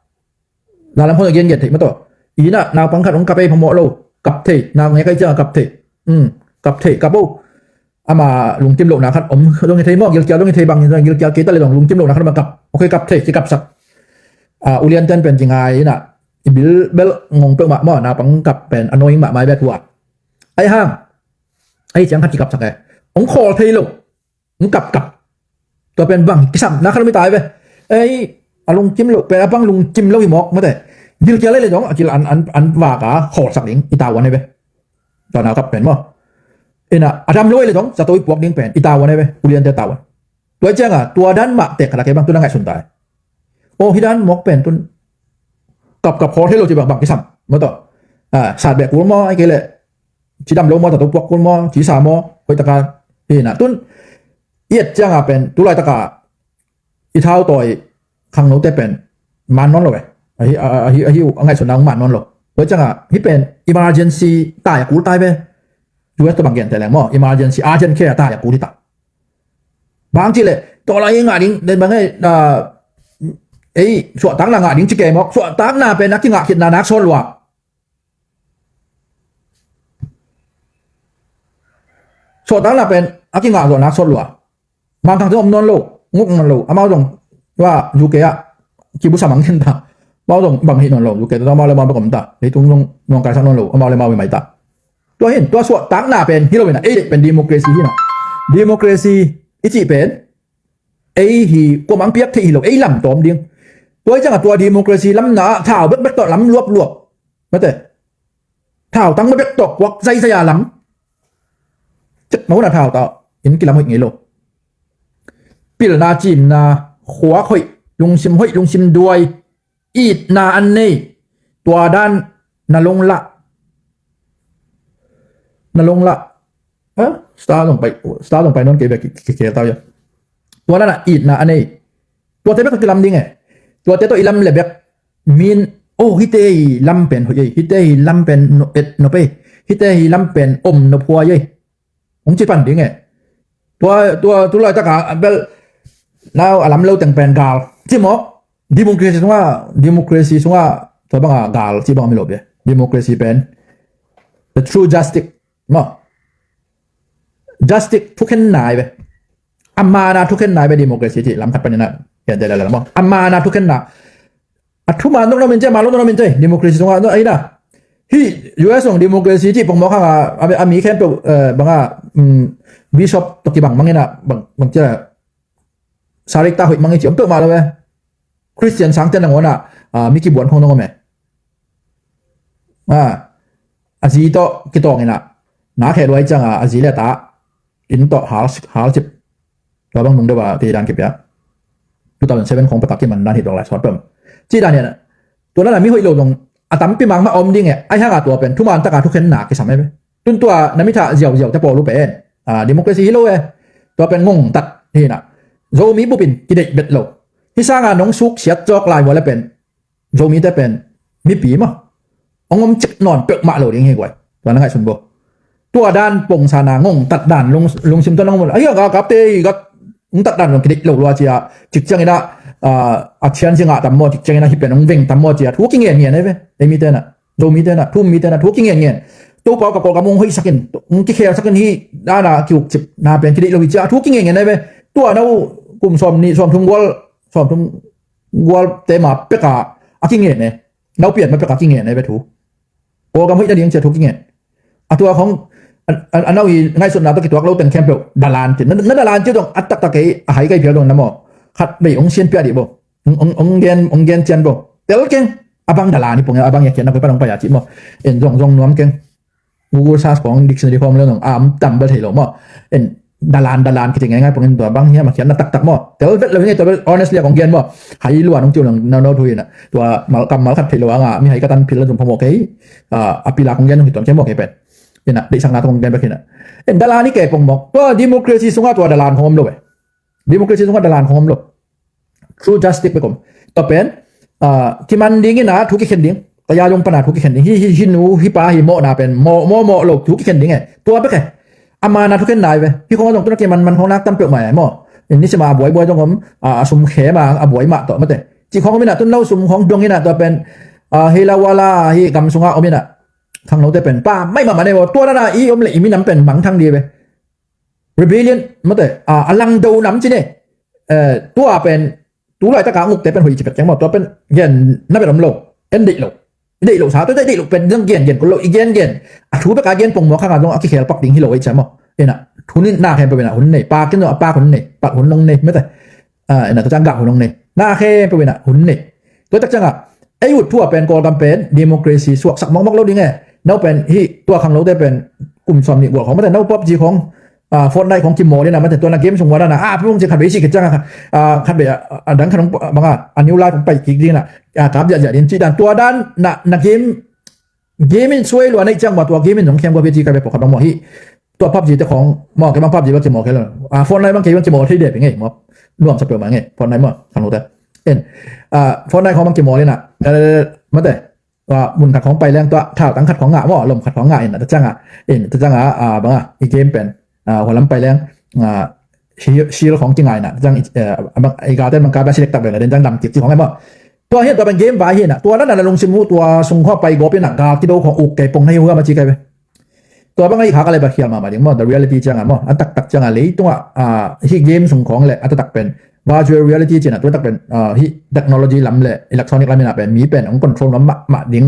Lalam khawng a gengen theih maw tua. Inah naupang khat hong kap ei phamawh lo. Kap thei, nau nge kai ciang a kap thei. Um, kap thei, kap o. Ama lungkim lohna khat om dong hi thei maw, gilkial dong hi thei bang, gilkial kei ta le dong lungkim lohna khat om a kap. Ok, kap thei, kikapsak. A, ulianten pen kingai inah. I bil bel ngong peuhmah maw, naupang kap pen annoying mahmah i bet hua. Ai hang. Ai ciang khat kikapsak e. Hong khawl thei lo. Ng kapkap. Tua pen bang kisam na khat om i tai ve. Ei, a lungkim lo pen a bang lungkim lo hi mawk mate. Gilkial ei le dong a kil an, an, an vaka hawlsak ding i tavuan ei ve. Tua na kap pen maw. Ina a dam lo ei le dong zato i puak ding pen i tavuan ei ve. Uliante tavuan. Tua i cianga tua dan mah tek khat a kei bang tu na ngaihsun tai. O hi dan mawk pen tun kapkap hawl thei lo ci bang, bang kisam maw tua. A, sat beh kul maw ai kei le. Ci dam lo maw, tato puak kul maw, ci sa maw, hoih taka hi na tun. I et cianga pen tulaitaka i thau tawi khangnote pen man nawn lo e. Ahi, ahi, ahi, a ngaihsutna hong man nawn lo. Tua cianga hih pen emergency tai a kul tai ve. U S tua bang gente leng maw, emergency urgent care tai a kul hi ta. Bang ci le tua lai ngah ding den bang e. Ei, suahtakna ngah ding ci kei mawk, suahtakna pen a kingah khitna nak sawn lua. Suahtakna pen a kingah zawh nak sawt lua. Mangthang zong om nawn lo, nguk nawn lo, amau zong tua U K ah kibusa mang khin ta. Amau zong bang hih nawn lo, U K tawh amau le amau bek om ta. Leitung zong nawngkaisak nawn lo, amau le amau hi mai ta. Tua hin, tua suahtakna pen hi lo hi na, ei deih pen democracy hi na. Democracy i cih pen ei hi, kuamah piak theih hi lo, ei lam tawm ding. Tua hi ciangah tua democracy lamna ah thau bekbek tawh lam luapluap, mate, thau tang bekbek tawh kuak zaizai a lam, cik mauna thau tawh in kilam hoih ngei lo. Pilna, cimna, khuak hoih, lungsim hoih, lungsim duai, itna an nei, tua dan na long lah, na long lah. Ha? Star zong pai, star zong pai nawn kei ve, ki, ki, ki, tau ia. Tua dan a itna an nei. Tuate bek kilam ding e. Tuate tawh i lam le bek min, oh, hite hi lam pen hoih ei, hite hi lam pen no, et nop ei, hite hi lam pen om nop huai ei, hong ci pan ding e. Tua, tua, tu laitaka bel nau a lam lo teng pen gal ci mawk. Democracy sungah, democracy sungah tua banga gal ci bang om hi lo bia. Democracy pen the true justice maw. Justice thukhen nai ve. A mana thukhen nai ve democracy ci lam khat panin a, ya, ya, ya, ya, maw. A mana thukhen na. A thuman dong na min ce, a man lo dong na min ce, democracy sungah, no, ahi na. Hih U S zong democracy cih pongmawk hanga, a, a mi khempeuh, eh, banga, mm, bishop tawh kibang mangin a, bang, bang cia, sarik ta hoih mangin ci om peuhmah lo e. Christian sangte nangawn a, ah, mi kibuan khong dong om e. Ah, a zi tawh kitawngin a, na khe luai cianga, a zi le ta, inn tawh hal, hal cip. Tua bang nung deuh a, kei dan kipia. Two thousand seven khong pata kiman dan hi dong lai sawt peuh. Ci dan hian, tua dan a mi hoih lo dong, a tampi mangmah om ding e, ai hanga tua pen, thuman taka thukhenna kisam e. Tun tua na mithah ziauziau te pawl uh pen, ah, democracy hi lo e. Tua pen ngongtat hi na. Zomi bupin kideih bet lo. Hi sanga nong suk siat zawk lai vua le pen, Zomite pen mipi maw, hong om cik nawn peuhmah lo ding hi guai. Tua na ngaihsun bo. Tua dan pongsa na ngongtat dan lung, lungsim tawh na ngom. Ahi a galkapte i gat ngongtat dan zong kideih lo lua cia. Cik ciangin a, ah, a thian zi ngah tam maw, cik ciangin a hi pen hong veng tam maw cia. Thu kingen ngen e ve. Ei mite na, Zomite na, thu mite na, thu kingen ngen. Topa ka Kawlgam hong hoihsakin, hong kikhelsakin hi dana kiukcip na pen kideih lo hi cia. Thu kingen ngen e ve. Tua na uh kum sawm nih, sawm thum gual, sawm thum gualte ma peka a kingen e. Naupian ma peka kingen e ve thu. Kawlgam hoih nading cia thu kingen. A tua khong, a, a, a nau i ngaihsutna tawh kituak lo teng khempeuh dalan ci. Na, na dalan ci dong a taktak kei a hai kai phial dong na maw. Khat bei hong sian pia dih bo. Hong, hong, hong gen, hong gen cian bo. Tel keng. A bang dalan hi pong a bang ia kian na koi pan hong pai a ci maw. En zong, zong nuam keng. Google search khong dictionary khong lo nong a om tam bal thei lo maw. En dalan, dalan kiti ngaingai pongin tua bang hiam a khiatna taktak maw. Tel vet lo hi ngai tua bel honestly a kong gen maw. Hai lua nong tiu nong nau nau thu hi na. Tua mal kam mal khat thei lo a nga mi hai ka tan phil la zum phamawh kei. A, a pila kong gen nong hi tuan kei mawh kei pen. Hi na, deihsakna tua kong gen bek hi na. En dalan hi kei pong mawk. Tua democracy sunga tua dalan khong om lo e. Democracy sunga dalan khong om lo. True justice bek om. Tua pen, ah, kiman ding ina thu kikhen ding. Tua ya zong pana thu kikhen ding. Hi, hi, hi nu, hi pa, hi mawhna pen. Mawh, mawh, mawh lo thu kikhen ding e. Tua bek e. A mana thukhen nai ve. Hi khong a zong tuna kiman man khong nak tam peuh mai e maw. In nisima a buai buai zong om, ah, a sum khem a, a buai mah tawh mate. Ci khong om ina tun lo sum khong dong ina tua pen, ah, hi la wala, hi gam sunga om ina. Khangnote pen. Pa, mai mah mah ne maw. Tua nana i om le i minam pen mangthang di ve. Rebellion, mate, a, a langdo nam ci ne. Eh, tua pen, tu laitaka ngukte pen hoih ci pek keng maw, tua pen gen na bet om lo, en deih lo. I deih lo sa, tua i deih lo pen zong gen, gen kul lo, i gen, gen. A thu beka gen pongmawk hanga zong a kikhel pak ding hi lo ei cia maw. Ina, thu ni na khempeuh ina hun nei, pakin zong a pak hun nei, pak hun long nei, mate. Ah, ina tua ciang gah hun hong nei. Na khempeuh ina hun nei. Tua tak ciangah, ei ut thu a pen Kawlgam pen democracy suaksak mawkmawk lo ding e. No pen hih tua khanglote pen kum sawm nih gual khong mate no PUBG khong, ah, Fortnite khong kimawl ina mate tua na game sung ua dana, ah, pung ci khat bei si kit ciangah, ah, khat bei, ah, a dang khat hong banga, a new life hong pai kik ding na, ah, kap ziahziah ding ci dan tua dan na, na game Game in suai lua neih ciang mah tua game in zong khem gua pia ci ka bia pawh khat bang maw hi. Tua PUBG te khong maw kei bang PUBG bang kimawl kei lo. Ah, Fortnite bang kei bang kimawl thei deh pi ngei maw. Nuam sa peuh mah ngei Fortnite maw khang lo te. En. Ah, Fortnite khong bang kimawl ina. Eh, mate. Tua mun khat khong pai leng tua thau tang khat khong ngah maw lom khat khong ngah ina ta ciang a. En ta ciang a, ah, bang a i game pen. Ah, hua lam pai leng, ah, shield, shield khong kingai na, ciang, eh, amang, i gate mang ka bia silek tak ve na, den ciang dam kik ci khong e maw. Tua hian tua pen game vai hian a, tua na na lungsim uh, tua sung khong pai gawp hian a, gal kido khong uk kei pong na hi hua ma ci kai ve. Tua bang a hih khak a le bang khial mahmah ding maw, the reality ciangah maw, a taktak ciangah leitungah, ah, hih game sung khawng le a taktak pen virtual reality ciangah tua tak pen, ah, hih technology lam le electronic lam inah pen mi pen hong control nuam mahmah ding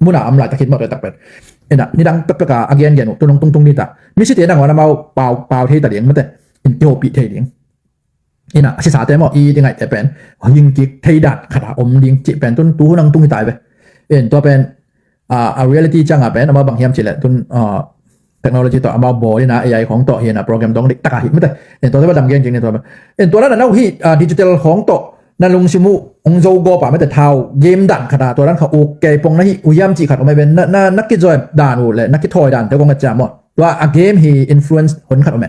munah om laitak hi maw tua tak pen. Inah nidang pekpek a a gengen uh tu nong tungtung ni ta. Misite dang wan amau pau, pau thei ta ding mate, in kihopih thei ding. Inah a sisate maw, i ti ngaihte pen hing kik thei dan khat a om ding cih pen tun tu hun ang tung hi tai ve. In tua pen, ah, a reality ciangah pen amau bang hiam cih leh tun, ah, technology tawh amau bawl inah A I khawng tawh hi inah program dong dik tak a hi mate. In tua te va dam gen cing ni tua pen. In tua dan a nau hi, ah, digital khawng tawh na lungsim uh hong zo gawp a mate, thau game dan khat a tua dan khat uk kei pong na hi uh hiam cih khat om ai pen, na, na, na kizoem dan uh le na kithawi dan te kong a ciam maw. Tua a game hi influence hon khat om e.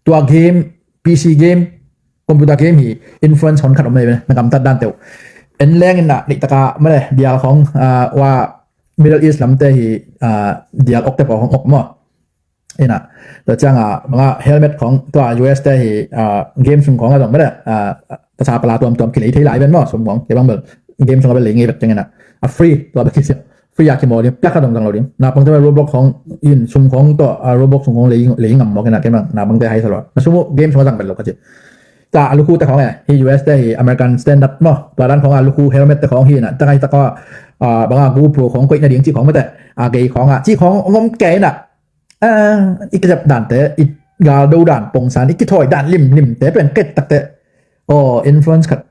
Tua game, P C game, computer game hi influence hon khat om mai ve, na gamtat dan teuh. En leng inah nih taka male dial khawng, ah, wa Middle East lamte hi, ah, dial ok te paw khawng ok maw. Inah tua ciangah banga helmet khawng tua U S te hi, ah, game sung khawng a zong male, ah, tasa pala tuamtuam kilei thei lai ven maw, sum khawng kei bang bel game sung a bel lei ngei vet ciang inah a free tua bel kisiam. Free a kimawl ding, piak kha dong zang lo ding. Naupangte mah Roblox khawng in sum khawng tawh, ah, Roblox sum khawng lei, lei ngam mawk inah kei mah naupangte hai sa lo. Na sum uh game sung a zang vet lo ka ci. Ta a lukhu te khawng e, hi U S te hi American standard maw. Tua dan khawng a lukhu helmet te khawng hi inah, ta ngai ta khawng, ah, banga GoPro khawng koih nading cih khawng mate. A gei khawng a, cih khawng ngom kei inah. Ah, i kizep dan te, i gal do dan pongsan, i kithawi dan limlim te pen ket tak te. Oh, influence khat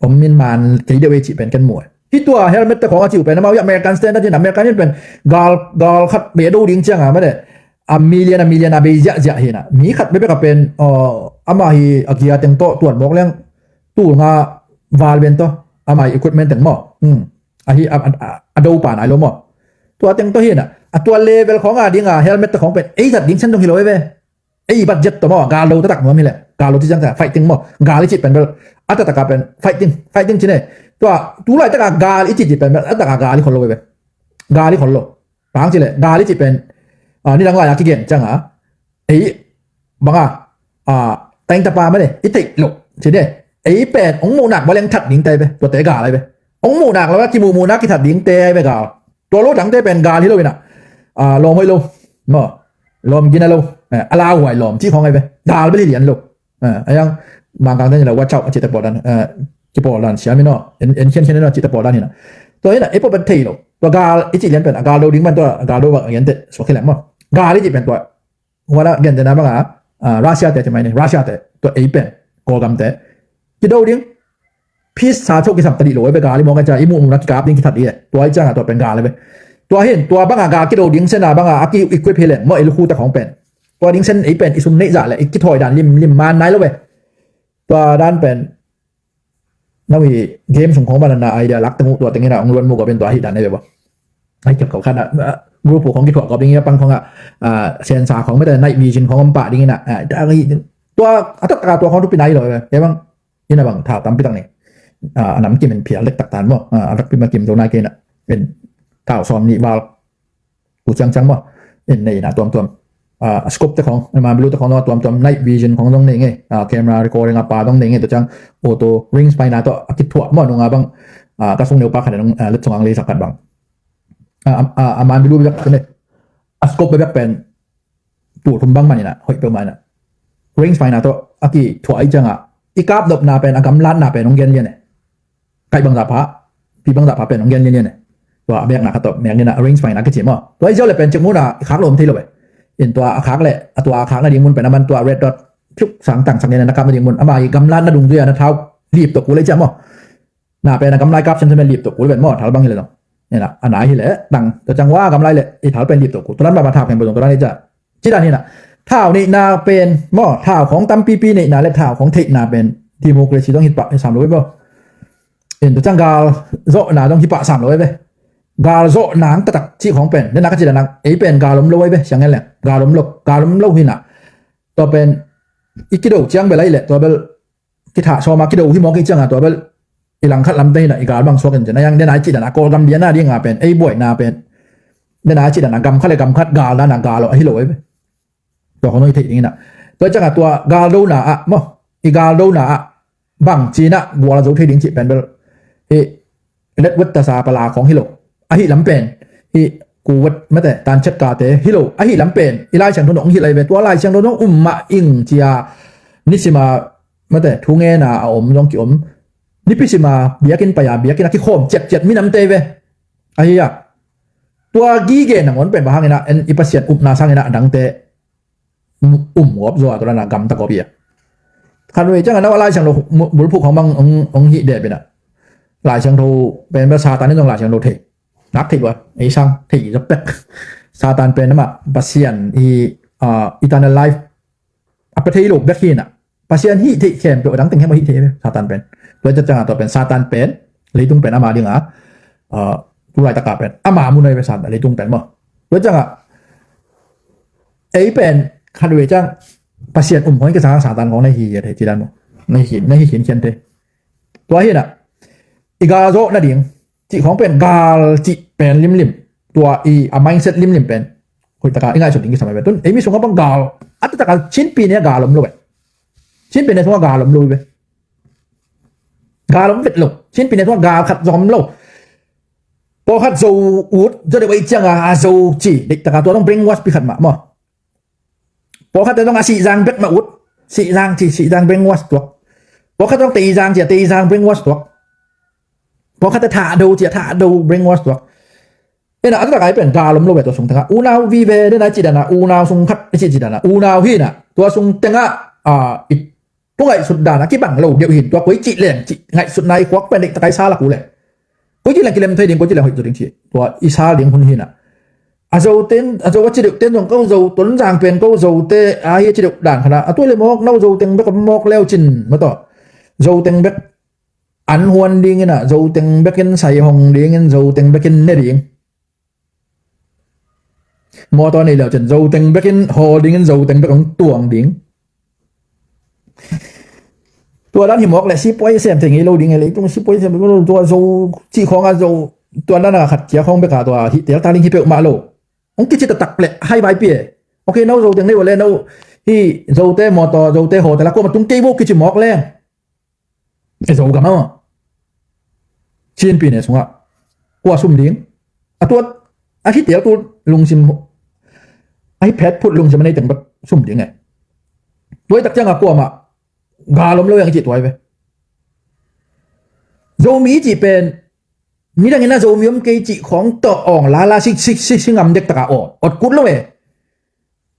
om in man kei deuh ei cih pen ken muh e. Hih tua helmet te khawng a cih uh pen amau i American standard in, American in pen gal, gal khat bei a do ding ciang a mate, a million, a million a bei ziahziah hi inah. Mi khat bekbek a pen, uh, ama hi a gia teng tawh tuan mawk leng tul nga val ben tawh ama hi equipment teng maw. Hmm. Ahi a, a, a, a do pa nai lo maw. Tua teng tawh hi inah. A tua level khawng a ding a helmet te khawng pen ei zat ding sen dong hi lo ei ve. Ei budget tawh maw, gal lo taktak nuam hi leh. Gal lo ci ciang ta, fighting maw. Gal i cih pen bel a taktak a pen fighting, fighting ci ne. Tua tu laitak a gal i cih cih pen bel a taktak a gal i khol lo ve. Gal i khol lo. Bang ci leh, gal i cih pen, ah, nidang lai a kigen ciang a, ei banga, ah, taing tapa mah le i theih loh ci ne. Ei pen hong muh nak bang leng that ding te ai ve. Tua te gal ai ve. Hong muh nak lo a kimuhmuh nak kithat ding te ai ve gal. Tua lo tangte pen gal hi lo inah, ah, lawm hoih lo maw, lawm gina lo, eh, a lauhuai lawm cih khawng ai ve. Gal bel hi lian lo. Eh, a yang Mangkang te ni lo watch out a cihte pawl dan, eh, kipawl dan siam in aw, en, en khiankhian in aw cihte pawl dan hi inah. Tua hi inah ei pawl pen thei lo. Tua gal i cih lian pen a gal do ding man tua a gal do bang a gente suak hi leng maw. Gal i cih pen tua huan a gentehna banga, ah, Russia te ci mai ni, Russia te, tua ei pen Kawlgam te kido ding. Peace sa cho kisam ta dih lo ai ve, gal i mawk ai ciang i muhmuhna kikap ding kithat dih e. Tua ai ciang a tua pen gal ai ve. Tua hin tua banga gal kido ding sena banga a ki-equip hi leng maw, i lukhu te khawng pen. Tua ding sen ei pen i sum neih zah le i kithawi dan limlim man nai lo ve. Tua dan pen nau hi game sung khawng banana idea lak teng uh tua teng inah hong luan mu gawp in tua hi dan ai ve baw. Ai kiam kau khan a, ah, group khawng kithuah gawp ding inah pang khawng a, ah, sensa khawng mate night vision khawng om pah ding inah, ah, tua a taktak a tua khawng thupi nai lo ve. Kei bang inah bang thau tampi tak nei. Ah, a nam kim in phial dektak tan maw. Ah, a vekpi mah kim zo nai kei inah. Pen thau sawm nih val. Tu ciangciang maw. In nei inah tuamtuam. Ah, a scope te khawng, a man belu te khawng zong a tuamtuam. Night vision khawng zong nei ngei. Ah, camera recording a pa zong nei ngei. Tua ciang auto range finder tawh a kithuah maw nung a bang. Ah, ka sung neu pa khat in, ah, let sung ang lei sak khat bang. Ah, ah, ah, a man belu bek pen, a scope bek pen tul thum bang man inah, hoih peuhmah inah. Range finder tawh a kithuah i ciang a, i kap nopna pen, a gamlatna pen hong gen lian e. Kaih bangzah pha, pi bangzah pha pen hong gen lian lian e. Tua a mekna khat tawh mek lian a, range finder kici maw. Tua i ziau le pen cik mun a i khak lo om thei lo e. In tua a khak le, a tua a khak nading mun pen a man tua red dot phiuk sang tang sak lian a, na kap nading mun, ama i gamlatna dungzui a na thau lip tawh kul le i ciah maw. Na pen a gamlai kap semsem pen lip tawh kul pen maw, thal bang hi le zong. Ina, a nai hi le, dang, tua ciang wa gamlai le, i thal pen lip tawh kul. Tua dan mah thau khempeuh zong tua dan hi ciah. Ci dan hi na, thau neihna pen maw, thau khawng tampipi neihna le thau khawng theihna pen democracy zong hi pah sam lo ve maw. In tua ciang gal zawhna zong hi pah sam lo ve. Gal zawh nang taktak cih khawng pen, nena ka ci dan nang, ei pen gal om lo ve, siang en leng, gal om lo, gal om lo hi na. Tua pen, i kido ciang bel ahi le, tua bel, kithah sawm a kido hi mawk i ciang a tua bel i langkhat lamte hi na i gal bang suak in cin a yang dena i cih dan a Kawlgam lian a ding a pen ei buaina pen dena i cih dan a gam khat le gam khat gal dan a gal ahi lo ei ve. Tua khawng i theih ding hi na tua ciang a tua gal dona ah maw i gal dona ah bang ci na gual a zo thei ding cih pen bel hi let wet tasa pala khawng hi lo ahi lam pen hi kuwet mate tanchet kate hi lo ahi lam pen i Lai Siangtho nong hilh ahi ve. Tua Lai Siangtho nong um mah ing cia nisima mate thungena a om zong kiom. Nipisima biakinn pai-a biakinn a kikhawm ciatciat minamte ve. Ahi a tua gige nangawn pen bang hangin ah en i Pasian upna sangin ah a dangte um gawp zaw a tua dana gamta gawp hi a. Khat vei ciangin ah Lai Siangtho bulphuh khawng bang hong hih dep in ah Lai Siangtho pen bel Satan in zong Lai Siangtho thei nak thei ua ei sang thei zok pek. Satan pen amah Pasian i eternal life a pia thei lo bek hi na. Pasian hih theih khempeuh a dang teng hem a hih theih hi ve Satan pen. Tua ciat ciangah tua pen Satan pen leitung pen ama dinga tu laitaka pen ama mun ahi ve Satan leitung pen maw. Tua ciangah ei pen khat vei ciang Pasian um khawng i kisang Satan khawng na hi hi a thei ci dan maw. Na hi khin khian thei. Tua hi na i gal zawh nading cih khawng pen gal cih pen limlim tua i a mindset limlim pen hoihtaka i ngaihsut ding kisam ai ve. Tun ei mi sungah bang gal a taktak a Chin pi ne gal om lo ve. Chin pi ne sungah gal om lo ve. Gal om vet lo. Chin pi ne sungah gal khat zong om lo. Pawlkhat zo ut zo deuh a i cianga a zo ci deihtaka tua dong brainwash pi khat mah maw. Pawlkhatte zong a sihzang bek mah ut. Sihzang ci sihzang brainwash tuak. Pawlkhat zong teizang ci a teizang brainwash tuak. Pawlkhatte thahdo ci a thahdo brainwash tuak. Ena a taktak ai pen gal om lo ve tua sung tengah unau vive dena i cih dana unau sung khat i cih cih dana unau hina tua sung tengah a i tu ngaihsut dana kibang lo deuh hin tua koi cih leng cih ngaihsutna i khuak pen deihtaka i sa lak uh le. Koi ci leng kilem thei ding koi ci leng hoih zo ding ci tua i sal ding hun hina. A zo ten a zo a ci deuh ten zong ko zo Tonzang pen ko zo te a hi a ci deuh dan khana a tu le mawk no zo teng bek a mawk leu cin mataw. Zo teng bek an huan dingin a zo teng bekin sai hong dingin zo teng bekin ne ding. Mawtaw nei leu cin zo teng bekin haw dingin zo teng bek hong tuang ding. Tua dan hi mawk le sipuai sem thei ngei lo ding e leitung sipuai sem lo tua zo cih khawng a zo tua dan a khat kia khawng beka tua hi tel ta ding hi peuhmah lo. Hong kici taktak le hai vaipi e. Ok no zo teng nei ua le no hi zote mawtaw zote haw tela kuama tung kei vo kici mawk le. E zo gam a Chin pi ne sungah kua sum ding a tuat a hi tel tu lungsim a hi phet phut lungsim a nei teng bek sum ding e. Tuai tak ciangah kuamah gal om lo yang i cih tuai ve. Zomi i cih pen midangin a Zomi om kei cih khawng tawh awng lala si si si si ngam dek taka aw ot kut lo e.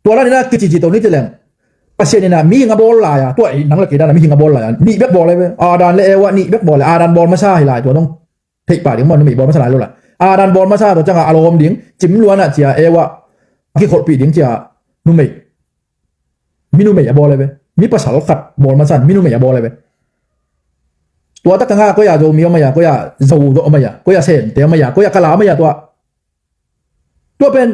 Tua dan ina kici ci to ni ci leng Pasian ina mihing a bawl lai a tua i nang le kei dan a mihing a bawl lai a nih bek bawl e ve. Adam le Eva nih bek bawl e. Adam bawl masa hi lai tua dong theih pah ding maw numei bawl masa lai lo lai. Adam bawl masa tua ciangah a lawm ding cim luan ah cia Eva a kikholhpih ding cia numei mi numei a bawl e ve. Mi pasal khat bawl masa mi numei a bawl e ve. Tua tak tangah koi a Zomi om a ya koi a Zo zawh om a ya koi a Sente om a ya koi a Kala om a ya tua tua pen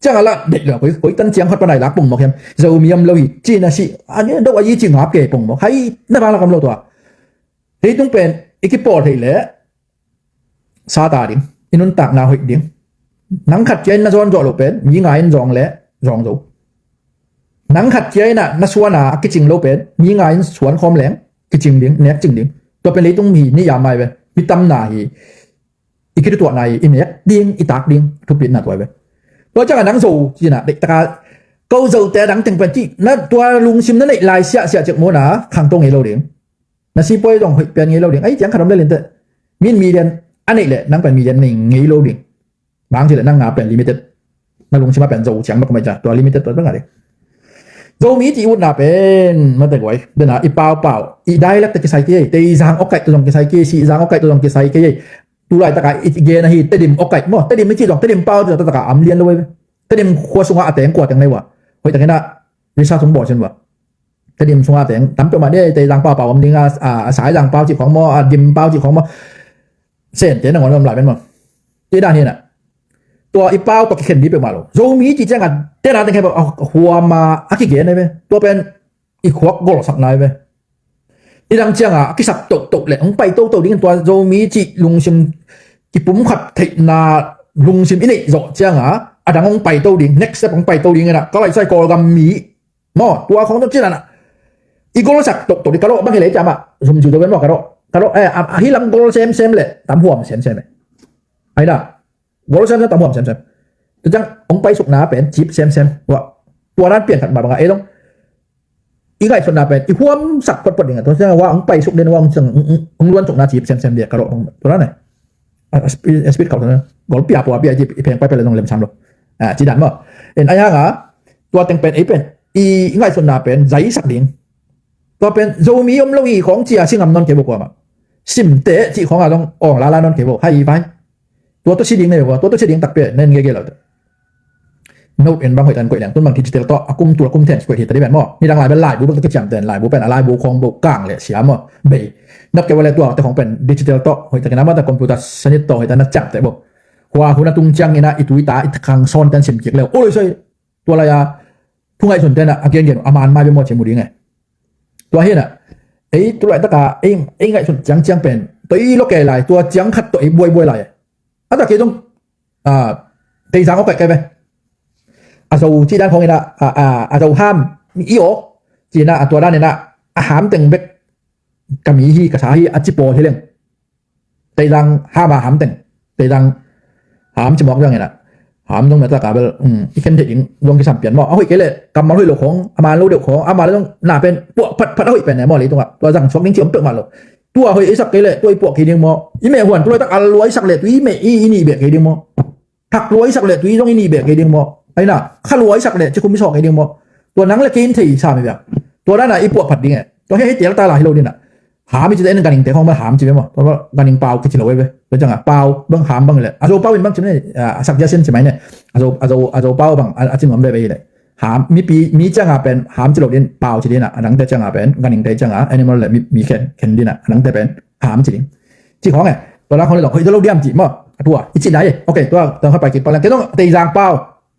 ciang a lah deih lo koi koi tan ciang khat panai lak pong mawk hiam Zomi om lo hi cina si a nia do a yi ci ngap ke pong mawk hai na bang lak om lo tua. Leitung pen i kipawl theih leh sata ding i nuntakna hoih ding. Nang khat kia in na zawn zawh lo pen mi ngai in zawng leh zawng zo. Nang khat kia in ah na suan a a kicing lo pen mi ngai in suan khawm leng kicing ding nek cing ding. Tua pen leitung hi ni yam mai ve. Mi tamna hi i kitutuahna i nek ding i tak ding thupitna tua ve. Tua ciangah nang zo cina deihtaka ko zote a dang teng pen cih na tua lungsim na neih lai siahsiah ciak muhna khangto ngei lo ding. Na sipuai zong hoih pian ngei lo ding ai ciang khat om le linte. Min million a neih leh nang pen million nei ngei lo ding. Bang cileh nang nga pen limited. Na lungsim a pen zo ciang bek mai ca tua limited tua bek nga ding. Zomi ci utna pen mate guai dena i paupau i dialect te kisai kei teizang okaih tu zong kisai kei sihzang okaih tu zong kisai kei. Tulaitaka i gen ahi Tedim okaih maw Tedim i cih zong Tedim pau cih zong takah am lian lo vei ve. Tedim khua sungah a teng kua teng nei ua hoih takinah research hong bawl sin ua. Tedim sungah a teng tam peuhmah ni teizang pau pau om dinga a saizang pau cih khong maw a dim pau cih khong maw. Sente nangawn om lai pen maw. Cih dan hinah tua i pau tua kikhen di peuhmah lo Zomi cih ciangah tena teng khe huama a kigen ai ve. Tua pen i khuak golsak nai ve. I dang cianga a kisak tohtoh le hong pai toto dingin tua Zomi cih lungsim kipumkhat theihna lungsim i neih zawh cianga a dang hong pai to ding next step hong pai to dingin ah ka laisai Kawlgam mi maw tua khong to cinana i golsak tohtoh ding ka lawh bang hi lei ciamah zum ciu to ben maw ka lawh ka lawh eh a hi lam gol semsem le tam huam semsem eh. Aina gol semsem tam huam semsem. Tua ciang hong paisukna pen cip semsem. Tua dan pian khat mah bangah ei dong i ngaihsutna pen i huamsak photphot ding a, tua ciang hong paisuk den, hong luansukna cip semsem ding a ka rawh. Tua dan a speed khauh golpi a pua pia i pheng pai pen le dong lemsam lo. Ci dan maw. En ai hanga tua teng pen ei pen i ngaihsutna pen zaisak ding. Tua pen Zomi om lo hi khawng cia si ngam nawn kei bo kuamah. Simte cih khawngah dong awng lala nawn kei bo, hai vai. Tua tawh si ding nei bo, tua tawh si ding takpi a nen ngegei lo. Note in bang hoih tan koih leng tun bang digital tawh a kum tul a kum then koih hi ta dih pen maw. Nidang lai pen laibu bang ta kiciam ten laibu pen a laibu khawng bo kang le siam maw. Bei. Nap kei bo le tua te khawng pen digital tawh hoih takin a mata computer sanit tawh hoih tan na ciamteh bo. Hua hun a tung ciangin a i tui ta i khang sawn ten sim kik le. Oi soi. Tua lai a thu ngaihsun ten a a gengen a man mai be maw ci mu ding e. Tua hi na ei tu lai taka ei ngaihsun ciangciang pen tua i lo kei lai tua ciang khat tua i buaibuai lai. A ta kei dong teizang awk kai kai ve. A zo ci dan khawng ina a zo ham i awk ci na a tua dan ina a ham teng bek ka mi hi ka sa hi a ci pawl hi leng. Teizang ham a ham teng teizang ham ci mawk dang ina ham dong na taka bel i khen thei ding dong kisam pian maw a hoih kei le kammal hoih lo khawng a man lo deuh khawng a man lo dong na pen puah phat phat a hoih pen ne maw leitungah tua zang suak ding ci om peuh mah lo. Tua hoih i sak kei le tua i puah kei ding maw i meh huan tu lai tak a lua i sak le tu i meh i nih beh kei ding maw. Thak lua i sak le tui zong i nih beh kei ding maw. Aina kha lua i sak le cikhum i sawh kei ding maw. Tua nang le kei in thei sa mi biak tua dana i puah phat ding e. Tua hei hei tel ta la hi lo dina ham i cite en ganingte khawng bang ham ci be maw. Tua ganing pau kici lo e be tua cianga pau bang ham bang le a zo pau in bang ci mai ne a sak jasin ci mai ne a zo a zo a zo pau bang a ci nuam be be hi le. Ham mipi mi cianga pen ham ci lo din pau ci dina a dangte cianga pen ganingte cianga animal le mi khen khen dina a dangte pen ham ci ding. Ci khawng e tua la khawng le dong hoih tua lo diam ci maw a tua i ci nai e. Ok tua tua kha pai kik pak leng kei dong teizang pau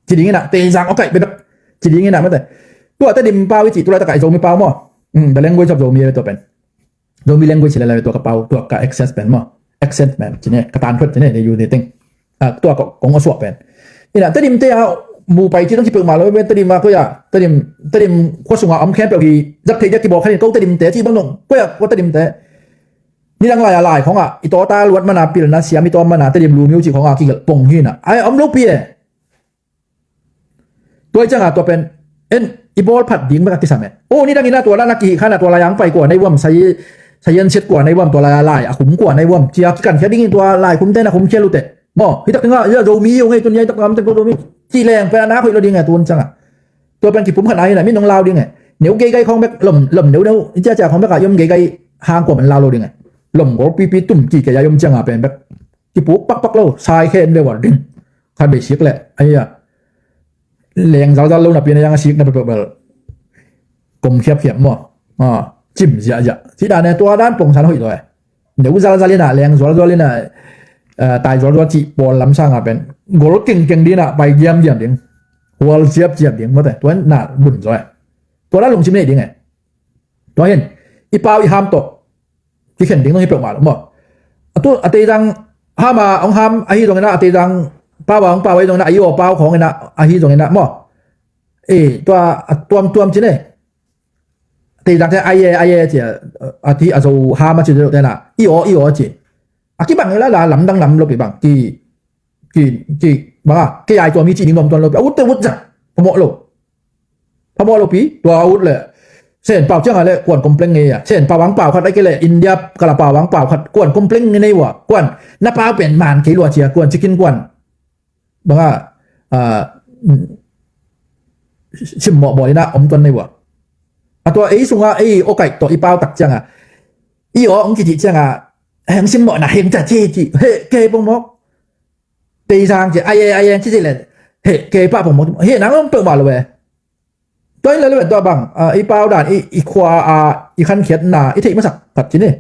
ci ding ina teizang awk kai bebek ci ding ina mate. Tua Tedim pau i ci tu lai taka i Zomi pau maw. The language of Zomi tua pen Zomi language le lai tua ka pau tua ka accent pen maw. Accent pen ci ne ka tan khuat ci ne ne yu ne teng. Tua kong a suak pen ina Tedim te a mu pai ci dong ci peuh mah lo pen Tedim a koi a Tedim Tedim khua sunga om khempeuh hi zak thei diak kibawl khanin ko Tedim te ci bang dong koi a kua Tedim te. Nidang lai a lai khawngah i tawta luat mana pilna siam i tawm mana Tedim lu miu cih khawngah kigelh pong hina ai om lopi e. Tua i cianga tua pen en i bawl phat ding bek a kisam e. O nidang ina tua lana kihih khana tua lai ang pai kua nei vuam sai sai an siat kua nei vuam tua lai a lai a khum kua nei vuam cia kikan khia dingin tua lai khum tena khum khia lute. Maw hitak tinga ia Zomi io ngei tun ia hitak ngam teng ko Zomi. Cih leng pen a nak hoih lo ding e tun cianga. Tua pen kipum khan a hina min nong lau ding e. Neu geigai khawng bek lom lom neu neu i ciacia khawng bek a i om geigai hang kua man lau lo ding e. Lom gol pipi tum kikei a i om cianga pen bek kipuk pakpak lo sai khen ve wal ding. Khan bei sik leh aia leng zalzal lo napi na yang a sik na pepel bel kom khiapkhiap maw. Cim ziahziah ci dan e tua dan pongsan hoih lo e. Neu zalzal ina leng zualzual ina tai zualzual cih pawl lam sanga pen gol kengkeng dina pai giamgiam ding. Hual ziapziap ding mawte tua na bun zaw e. Tua dan lungsim nei ding e. Tua hin i pau i ham tawh kikhen ding nong hi peuhmah lo maw. A tu a teidang hama hong ham ahi zongina a teidang pau a hong pau ahi zongina a i aw pau khawngina ahi zongina maw. E tua a tuamtuam ci ne. Teidang te aie aie ci a ti a zo ham a ci deuh tena i aw i aw ci. A kibang la la lamdang lam lo pi bang ki ki ki banga kei ai tua mi ci ding nuam tuan lo pi a ut te ut zang phamawh lo. Phamawh lopi tua ut le Sen pau cianga le kuan complain ngei a Sen pau ang pau khat ai ke le India kala pau ang pau khat kuan complain ngei nei ua kuan na pau pen man kei lua cia kuan cikin kuan banga simmawh bawl ina om tuan nei ua. A tua ei sunga ei aw kaih tawh i pau tak cianga i aw ong kici cianga heng simmawh na heng ca ci ci he kei pong mawk. Teizang ci aie aie ci ci le he kei pah pong mawk he nang om peuhmah lo e. Tua in la le tua bang i pau dan i khua a i khankhiatna i theih masak khat ci ni.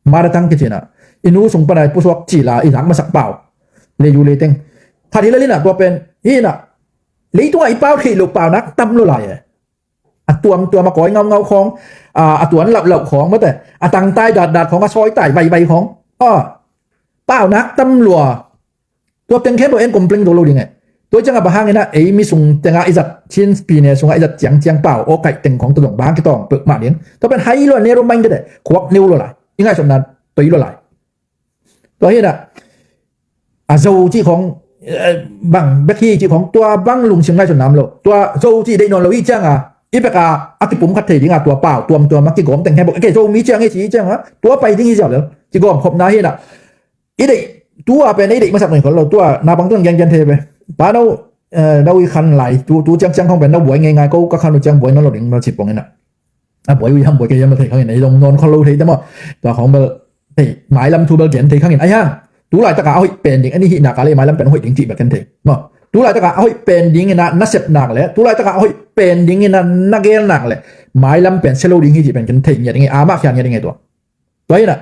Madatang kicina i nu sung pana i pusuak cila i zak masak pau. Leiu leiteng khat hi lalina tua pen hina leitunga i pau theih loh pau nak tam lo lai e. A tuamtuam a kawi ngaungau khawng a tuan lauhlauh khawng mate a tangtai datdat khawng a sawitai vaivai khawng a pau nak tam lua. Tua teng khempeuh en complain zo lo ding e. Tua cianga bang hangina ei mi sung tenga i zat Chin pine sunga i zat ciangciang pau aw kaih teng khawng tua zong bang hang kitawng peuhmah ding. Tua pen hai lua nero minded e khuak neu lua lai i ngaihsutna toi lua lai. Tua hina a zo cih khawng eh, bang bek hi cih khong tua bang lungsim ngaihsutna om lo. Tua Zo cih deih nawn lo i cianga i beka a kipum khat thei dinga tua pau tuamtuam a kigawm teng he bok, okay, Zomi ciang hi ci i cianga tua pai ding hi ziau lel kigawm khopna hi na. I deih, tua pen i deih masak nai khol lo, tua naupang tuan gengen thei ve. Pa no, eh, no i khan lai, tu, tu ciangciang khong pen no buai ngeingai ko, ka khan uh ciang buai nawn lo ding mal cipong ina. A buai uh yam buai kei yam thei khangin, ei dong nawn khol lo thei te maw. Tua khong bel, thei, mailam thu bel gen thei khangin, ai hang. Tu laitaka a hoih pen ding, ani hihna ka le mailam pen hoih ding cih bel ken thei. Maw. Tu laitaka a hoih pen ding ina na sep nak le, tu laitaka a hoih pen ding ina na gel nak le, mailam pen selo ding hi cih pen ken thei ngiat ding, ama khian ngiat ding tua. Tua hi na,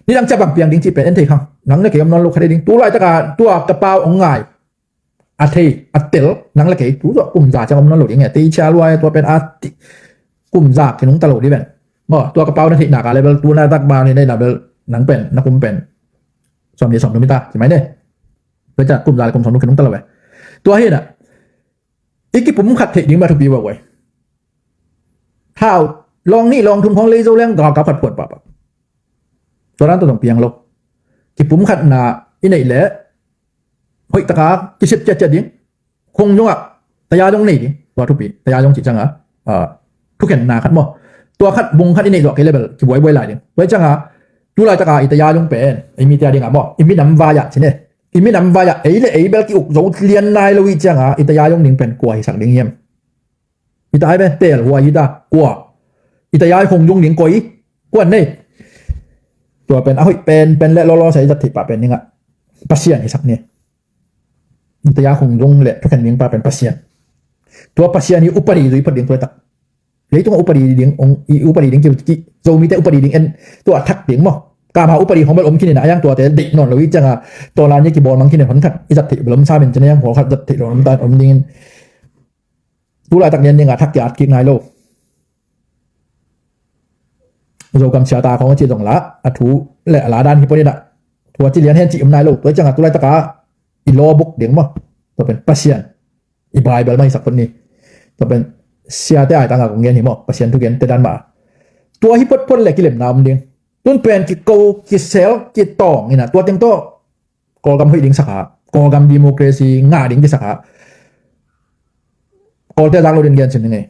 nidang ciah bang piang ding cih pen en thei khang. Nang le kei om nawn lo kha ding. Tu laitaka tua ka pau ong ngai. A thei, a tel, nang le kei tu zawh kum za ciang om nawn lo ding e. Tei chia luai tua pen a ti. Kum za ki nung ta lo di pen. Maw, tua ka pau na theihna ka level tu na tak ba ni na bel nang pen, na kum pen. Som ni som tu mi ta, ci mai ne. Tua ciah kum za le kum som tu ki nung ta lo ve. Tua hi na. I kipum khat theih ding mah thupi vawai. Hau, lawng nih lawng thum khawng lei zo leng galkap khat phuan pahpah. Tua dan tawh zong piang lo. Kipum khatna i neih leh hoih taka kisep ciatciat ding. Khong zongah taya zong nei ding. Tua thupi, taya zong cih cangah, ah, thukhenna khat maw. Tua khat bung khat i neih zawh kei leh bel kibuaibuai lai ding. Tua hi cangah tu laitaka i taya zong pen ei mite a dingah maw, i minam vai-ah ci ne. I minam vai-ah ei le ei bel ki-uk zo lian nai lo i ciangah i taya zong ding pen kua hisak ding hiam? I tai pen tel huai hi ta, kua? I tai ai hong zong ding koi, kuan nei? Tua pen a hoih penpen le lawlawsa i zat theih pah pen dingah Pasian hisak ni. I tai ai hong zong le thukhen ding pa pen Pasian. Tua Pasian hi upadi zui phot ding tua tak. Leitungah upadi ding, ong, i upadi ding ki, ki, Zomite upadi ding en, tua thak ding maw. Kama upadi hong bel om kinin a, a yang tuate deih nawn lo i cianga, tua lan i kibawl mang kinin hon khat i zat theih bel om samin cin a yang pawl khat zat theih lo om ta om dingin. Tu laitak nian ding a thak ki at kik nai lo. Zogam siata khawng a ci zong la a thu le a la dan hi pawh ni dah. Thu a ci lian hen ci um nai lo. Tua i ciangah tu laitaka i law book ding maw? Tua pen Pasian i Bible mah hisak phot ni. Tua pen siate ai tangah kong gen hi maw? Pasian thugente dan mah. Tua hi photphot le kilemna om ding. Tun pen kiko kisel kitawng inah tua teng tawh Kawlgam hoih ding sakha, Kawlgam democracy ngah ding kisakha. Kawlte zak lo din gen sim ding ei.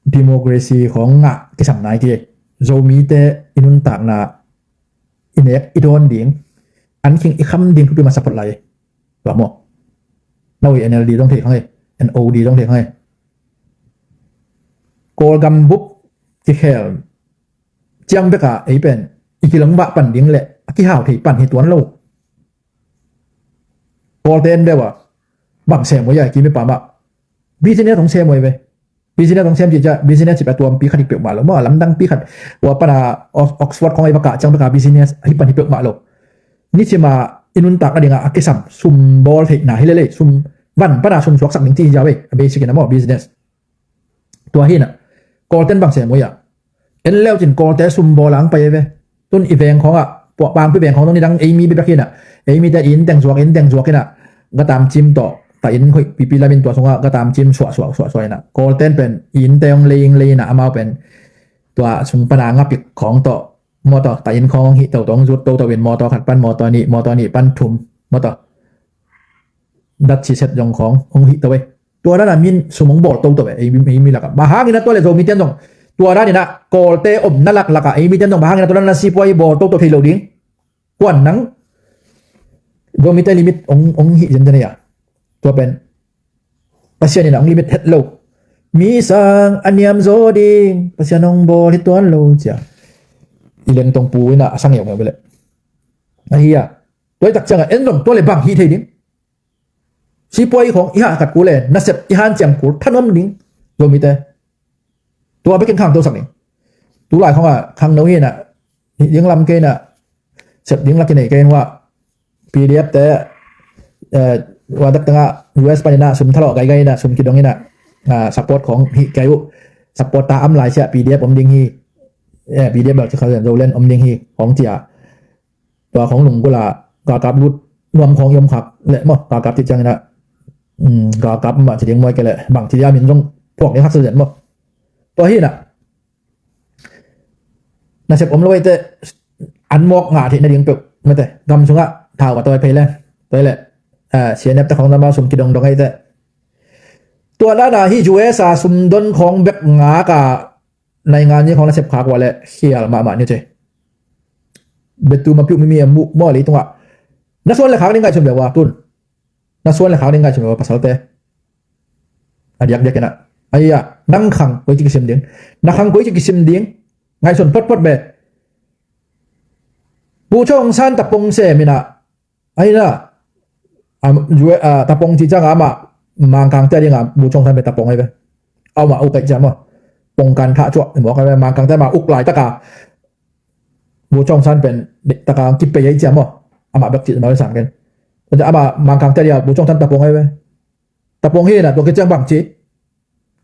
Democracy khawng ngah kisam nai kei. Zomite i nuntakna i nek i dawn ding, an khing i kham ding thupi masa phot lai. Tua maw? Na ui N L D zong thei khang ei, N O D zong thei khang ei. Kawlgam bup kikhel ciang beka ei pen i kilong vah pan ding le a kihau thei pan hi tuan lo. Kawlte en deuh a bang sem ua i a kimi pamah business hong sem ua i ve. Business hong sem cih ciah business cih pia tuampi khat hi peuhmah lo maw, a lamdangpi khat. Ua pana Ox-, Oxford khawng a i va kah ciang beka business hi pan hi peuhmah lo. Nicima i nuntak nadinga a kisam sum bawl theihna hi lelei, sum van pana sum suaksak ding ci hi ziau ei, a basic ina maw business. Tua hinah Kawlten bang sem ua i a en leucin Kawlte sum bawl ang pai ei ve. Tun i veng khawngah, puahpangpi veng khawng tong nidang eimi bibek hinah, eimite i inn teng zuak, inn teng zuak hinah, gatam cim tawh, ta inn hoih pipi lamin tua sungah gatam cim suah suah suah suah hinah. Kawlten pen i innte hong lei ing lei hinah, amau pen tua sung pana ngapik khawng tawh, maw tawh, ta inn khawng hong hih toto, hong zut toto in mawtaw khat pan mawtaw nih, mawtaw nih pan thum, maw tawh. Dat siset zong khawng hong hih to ei. Tua dana min sum hong bawl toto ve, ei, ei mi lakah. Bang hangin a tua le Zomite zong tua danina Kawlte omna laklakah ei mite zong bang hangin a tua dana sipuai bawl toto thei lo ding. Kuan nang Zomite limit hong, hong hih zenzen ei a. Tua pen Pasian ina hong limit het lo. Mi sang a niam zaw ding Pasian hong bawl hi tuan lo cia. I lengtong pu ina a sang yau ngeu bele. Ahi a. Tua i tak ciangah en zong tua le bang hih thei ding. Sipuai khawng i hahkat kul e, nasep i hanciam kul thanuam ding Zomite. Tua bekin khangtosak ding. Tulai khawngah khangno hinah, hih ding lam kei inah, sep ding lak kinei kei in uah, P D F te, eh, ua dak tengah U S paninah sum thalawh gaigai inah, sum kidong inah, ah, support khawng hih kei uh. Support ta am lai siah P D F om ding hi. Eh, P D F bel kikha Zoland om ding hi khawng cia. Tua khawng lunggulh a galkap lut nuam khawng i om khak leh maw, galkap cih ciangin ah, um, galkap mah ci ding maw, i kei leh bang ci dia min zong phuak ding khak sa zen maw. Tua hi inah nasep om lo eite an mawk ngah theih nading peuh mate, gam sungah thau va tawi phei leng, tawi leh CNF te khawng na ma sum kidongdong ahi te. Tua dana hih U S a sumdon khawng bek ngaka naingan ni khawng na sepkhak ua le khial mahmah ni ci. Betu ma piuh mimi a muh maw leitungah. Na suan le khak ding ngaihsun bia ua tun. Na suan le khak ding ngaihsun bia ua pasalte. A diakdiak inah. Aia, nang khang koici kisim ding. Na khang koici kisim ding. Ngaihsun potpot be. Pu Chong San tapong se minah. Aina, tapong ci cianga amah Mangkangte dinga Pu Chong San pen tapong ai ve. Auma uk ai ciama pongkan thah cuak imawk ai ve. Mangkangte ma uk laitaka Pu Chong San pen taka kipei ai ciama. Amah bek cih mawk ai sangken. Ama Mangkangte dinga Pu Chong San tapong ai ve. Tapong hina tua kiciang bang ci.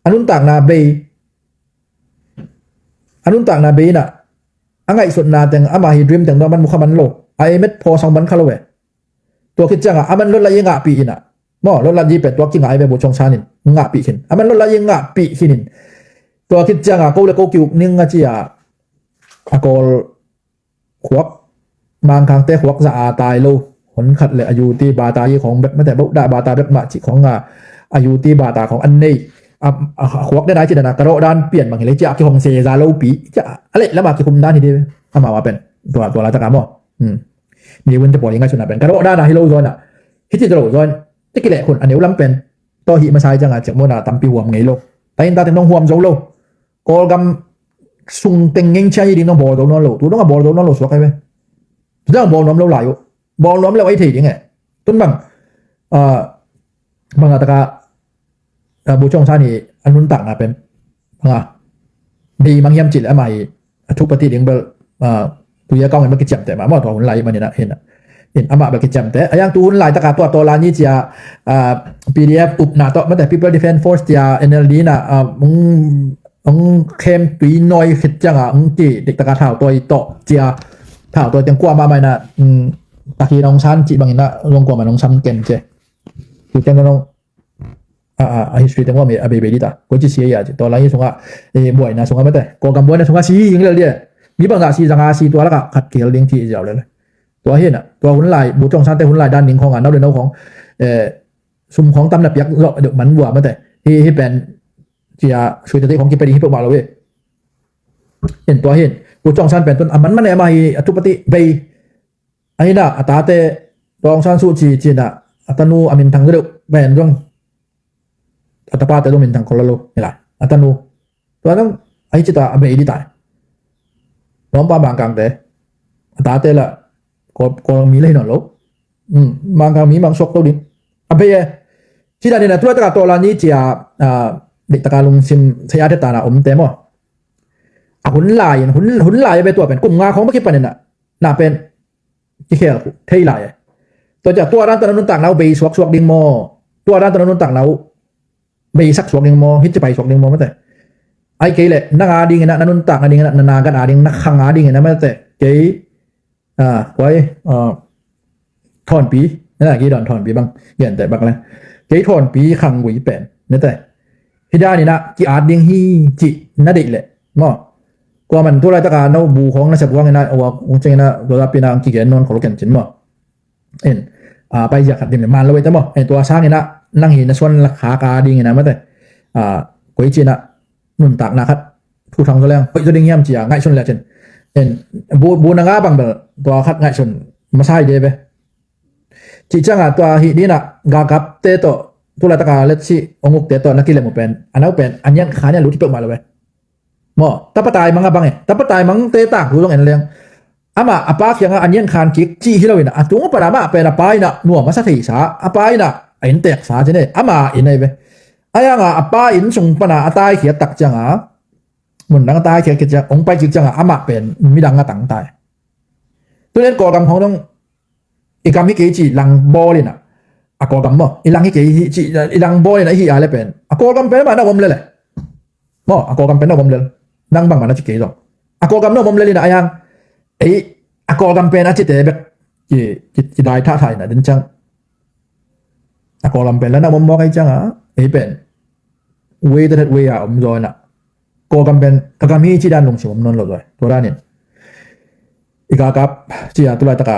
A nuntakna bei. A nuntakna bei inah a ngaihsutna teng ama hi dream teng dong a man mukha man lo. A eimet phawsang man kha lo ve. Tua khit ciangah a man lotla i ngahpih inah maw lotla i pen tua kingai ve Pu Chong San in ngahpih khin a man lotla i ngahpih khin in. Tua khit ciangah ko le ko kiuk ning a ci a a kawl khuak Mangkangte khuak za a tai lo. Hon khat le a yuti bata i khawng bek mate bohdah bata bek mah cih khawng a a yuti bata khawng an nei. A khuak den ai ci dana ka rawh dan pian bang hi le ciah kihong se za lopi ciah a leh lama kikhum dan hi di. Amau a pen tua tua la taka maw. Ni win te pawl i ngaihsutna pen ka rawh dan a hi lo zawnah hiti lo zawn. Te kileh khun a neu lam pen tawh hih masai cianga ciak mawna tampi huam ngei lo. Tahin tate nong huam zo lo. Kawlgam sung teng ngeng cia hi ding nong bawl zo nawn lo. Tu dong a bawl zo nawn lo suak ai ve. Tu dong a bawl nuam lo lai uh. Bawl nuam lo ai thei ding e. Tun bang bang a taka Pu Chong San hi a nuntakna pen bang a dei mang hiam cih le amah hi a thupati ding bel tu ia kaung in bel kiciamteh mah maw tua hun lai hi maninah hinah. In amah bel kiciamteh a yang tu hun lai taka tua tawlani cia PDF upna tawh mate People Defence Force cia NLD na hong khem tui nawi khit cianga hong ki diktaka thautawi tawh cia thautawi teng kuamah mah inah takhi nong san cih banginah zong kuamah nong sam ken cia. Tu ciang nong a history teng uam a beibei dita koici si a ci tawlani sungah buaina sungah mate Kawlgam buaina sungah si hi ing lel dia. Mi bangzah si zanga si tua laka khat kihel ding ci ziau lel. Tua hinah tua hun lai Pu Chong Sante hun lai dan ding khawngah nau le nau khawng sum khawng tam na piak zawh deuh man vua mate hi hi pen cia suite tei khawng kipe ding hi peuhmah lo hi. In tua hin Pu Chong San pen tun a man man e amah hi a thupati bei. Ahinah a tate Pu Aung San Suu Kyi cinah a tanu a minthang deuh pen zong a tapate zong minthang khol lo hila a tanu tua zong ahi cita a bei dita. Lawmpa Mangkangte a tate la Kawl mi la hi nawn lo. Mangkang mi mang suak to ding a bei e. Ci danin a tua taka tawlani cia deihtaka lungsim thei a thetana omte maw. A hun lai in hun lai a be tua pen kum nga khawng baki paninah na pen kikhel thei lai e. Tua cia tua dan tana nuntakna uh bei suaksuak ding maw. Tua dan tana nuntakna uh bei sak suak ding maw hit cipai suak ding maw mate. Ai kei le nanga dinginah na nuntakna dinginah na nagan a ding na khanga dinginah mate kei kuai thawnpi nana kei dawn thawnpi bang genteh bak le kei thawnpi khanggui pen nate. Hi daninah ki-at ding hi cih na deih leh maw. Kuaman tu laitaka no bu khawng na sep huanginah ua kong cianginah tua zapinah ang kigen nawn khol ken cin maw. In a paizia khat dim le man lo eite maw. Tua sanginah nang hi na suan lakhaka dinginah mate koi cinah nuntakna khat thuthang zo leng hoih zo ding hiam cia ngaihsun le cin. In bu nanga bang bel tua khat ngaihsun masai de ve. Cih cianga tua hih dinah gagapte tawh tulaitaka letsi ongukte tawh na kilem uh pen a nau pen a nian kha nian lut hi peuhmah lo ve. Maw tapatai mang a bang e tapatai mangte tak hu zong en leng amah a pa khianga a nian khan kik cih hi loinah a tung pana amah pen a pa inah nuam a sa theisa a pa inah a innteksa cine ama in ahi ve. A yanga a pa inn sung pana a taikhiat tak cianga mun dang a taikhiat kit ciang ong pai kik cianga amah pen midang a tangtai. Tunen Kawlgam khong dong i gam hi kei cih lang bawl inah a Kawlgam maw i lang hi kei hi cih i lang bawl inah i hi a le pen a Kawlgam pen mah na om lele. Maw a Kawlgam pen na om lel nang bangmah na ci kei zong a Kawlgam na om lel inah a yang ei a Kawlgam pen a cite bek kidai thahthah inah den ciang a Kawlgam pen la na om mawk ahi cianga ei pen wei tatet wei a om zaw inah Kawlgam pen ka gam hi ci dan lungsim om nawn lo zaw tua danin i kakap cia tulaitaka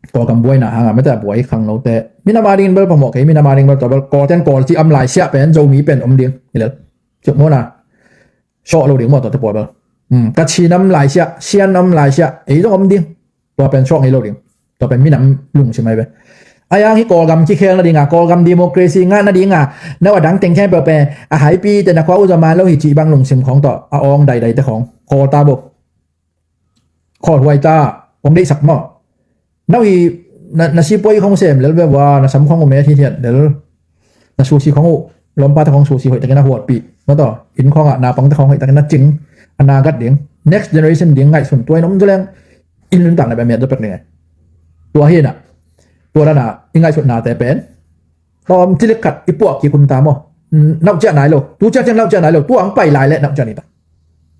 Kawlgam buaina hanga mete a buai khangnote minam a dingin bel phamawh kei, minam a dingin bel tua bel Kawlten Kawl ci om lai siah pen Zomi pen om ding hi lel. Cuk mawna sawh lo ding maw tuate pawl bel. Kachin om lai siah, Sian om lai siah, ei zong om ding. Tua pen sawh ngei lo ding. Tua pen minam lungsim ai ve. A yang hi Kawlgam kikhel nadinga, Kawlgam democracy ngah nadinga, nau a dang teng khempeuh pen a haipi te na khua uh zaw man lo hi cih bang lungsim khawng tawh a awng daidai te khawng khawl ta bo. Khawl huai ta, kong deihsak maw? Nau hi na, na sipuai khawng sem lel ve vua, na sam khawng uh met hithiat lel. Na susi khawng uh, lawmpa te khawng susi hoih takin a huatpih. Maw taw, inn khawngah naupang te khawng hoih takin a cing, a na gat ding. Next generation ding ngaihsun tua in om zaw leng inn nuntak na bia miat zaw pek ding ai. Tua hi na, tua dana i ngaihsutnate pen tawm cilik khat i puah kik hun ta maw? Nauhciah nai lo, tu ciah ciang nauhciah nai lo, tua ang pai lai le nauhciah ni ta.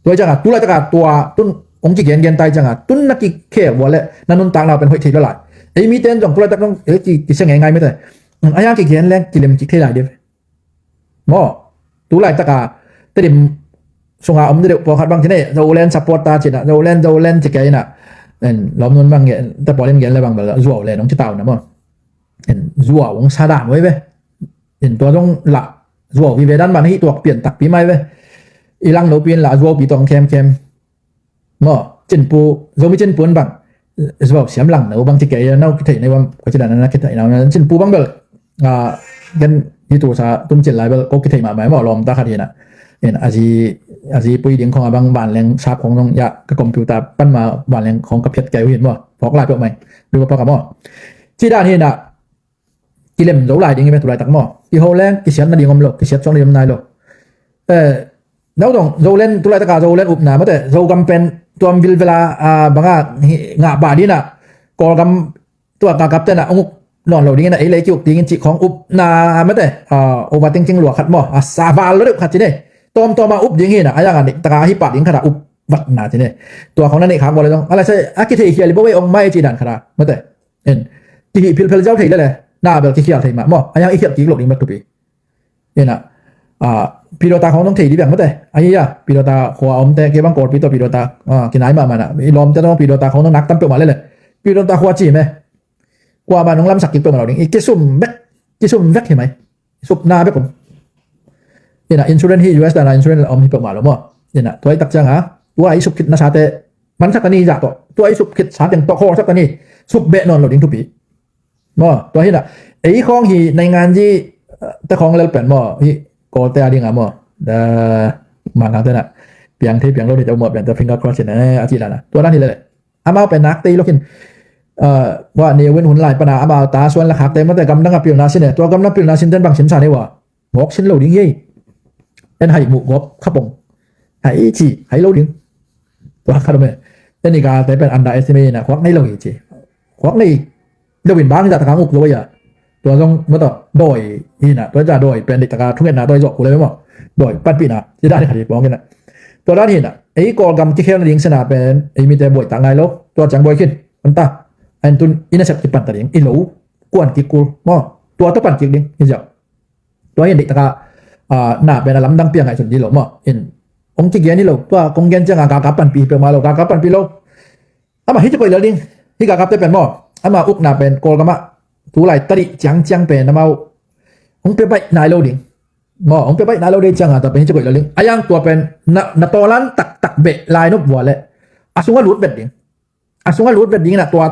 Tua cianga tu laitaka tua tun ong kigengen tai cianga tun na kikhel vua le na nuntakna pen hoih thei lo lai. Ei miten zong tu laitak zong ei ki, kisia ngeingai mete. A yang kigen leng kilem kik thei lai dih. Maw, tu laitaka Tedim sunga om deuh pawlkhat bang cine Zoland support ta cina, Zoland, Zoland ci kei ina. Lawmnun bang te pawlin gen le bang bel Zuau le nong ci tau na maw. Zuau ong sa dan oi ve. In tua zong lah Zuau vive dan man hi tuak pian takpi mai ve. I lang no pi in lah Zuau pi tong khem khem. Maw, cinpu, Zomi cinpu in bang Zuau siam lang no bang ci kei no kithei nei bang ko ci dan na kithei na cinpu bang bel. Gen hi tu sa tun cil lai bel ko kithei mahmai maw lawm ta khat hi na. In a zi, a zi pui ding khong a bang vanleng sap khong nong ya ka computer pan ma vanleng khong ka phiat kei uh hin maw. Phawk lai peuh mai. Lu ka phawk a maw. Ci dan hi na. Kilem zo lai ding hi ve tu laitak maw? Kiho leng kisiat nading om lo, kisiat suak nading om nai lo. Nau dong Zoland tu laitaka Zoland upna mate Zogam pen tuam vilvela banga ngah pah dina Kawlgam tua kakap tena ong uk nawn lo dingina ei lei ki uk dingin cih khawng upna mate uva tingting lua khat maw? A sa val lo deuh khat ci ne. Tawmtawma up ding hina a yanga nik taka ahi pah ding khata up vatna ci ne. Tua khawng na neih khak vua le zong a laisai a kithei khial i bo ei ong mai cih dan khata mate. En. Kihih philphel ziau thei lele na bel kikhial thei mah maw? A yang i khial kik lo ding bek thupi. Ena. Pilota khawng nong thei di bek mate. Ahi a pilota khua omte kei bang Kawlpi tawh pilota kinai mahmah na i lawmte tawh pilota khawng nong nak tam peuhmah lele. Pilota khua ci me. Kuamah nong lamsak kik peuhmah lo ding i kisum bek. Kisum bek hi mai. Supna bek om. Ina insurance hi U S dana insurance om hi peuhmah lo maw? Ina tua i tak cianga tua i sup khit nasate mansak ta ni zah tawh tua i sup khit sateng tawh khawlsak ta ni. Sup beh nawn lo ding thupi. Maw tua hina ei khawng hi naingan zi te khawng lel pen maw hi Kawlte a dinga maw? Mangangtena piang thei piang lo ni te maw piang te finger cross ina a ci dana tua dan hi lele. Amau pen nak tei lokin wa neu in hun lai pana amau ta suan la khak te mate gamdang a pilna sin e tua gamdang pilna sin ten bang sin sa nei wa mawk sin lo ding hi. En hai muh gawp khapong hai ci hai lo ding. Tua khat om e. Ten i galte pen underestimate na khuak nei lo hi ci. Khuak nei lo in bang hi ta takang uk zo ya. Tua zong mata dawi hina tua ja dawi pen dik taka thungetna dawi zawh kule maw? Dawi panpihna ci dan khat hi pawng hina. Tua dan hina ei Kawlgam kikhel na ding sena pen ei mite buai tak ngai lo tua ciang buai khin anta. Ain tun i nasep kipan ta ding i lo kuan kik kul maw? Tua tua pan kik ding hi ziau. Tua hin dik taka na pen a lamdang piang ngai sun di lo maw? In ong kigen hi lo tua kong gen cianga kakap panpih hi peuhmah lo kakap panpih lo. Ama hi ci koih lel ding. Hi kakapte pen maw ama ukna pen Kawlgamah tulai tadih ciangciang pen amau hong pia baih nai lo ding. Maw hong pia baih nai lo ding cianga tua pen hi ci koih lel ding a yang tua pen na tawlan taktak beh lai nop vua le a sungah lut vet ding. A sungah lut vet dingin a tua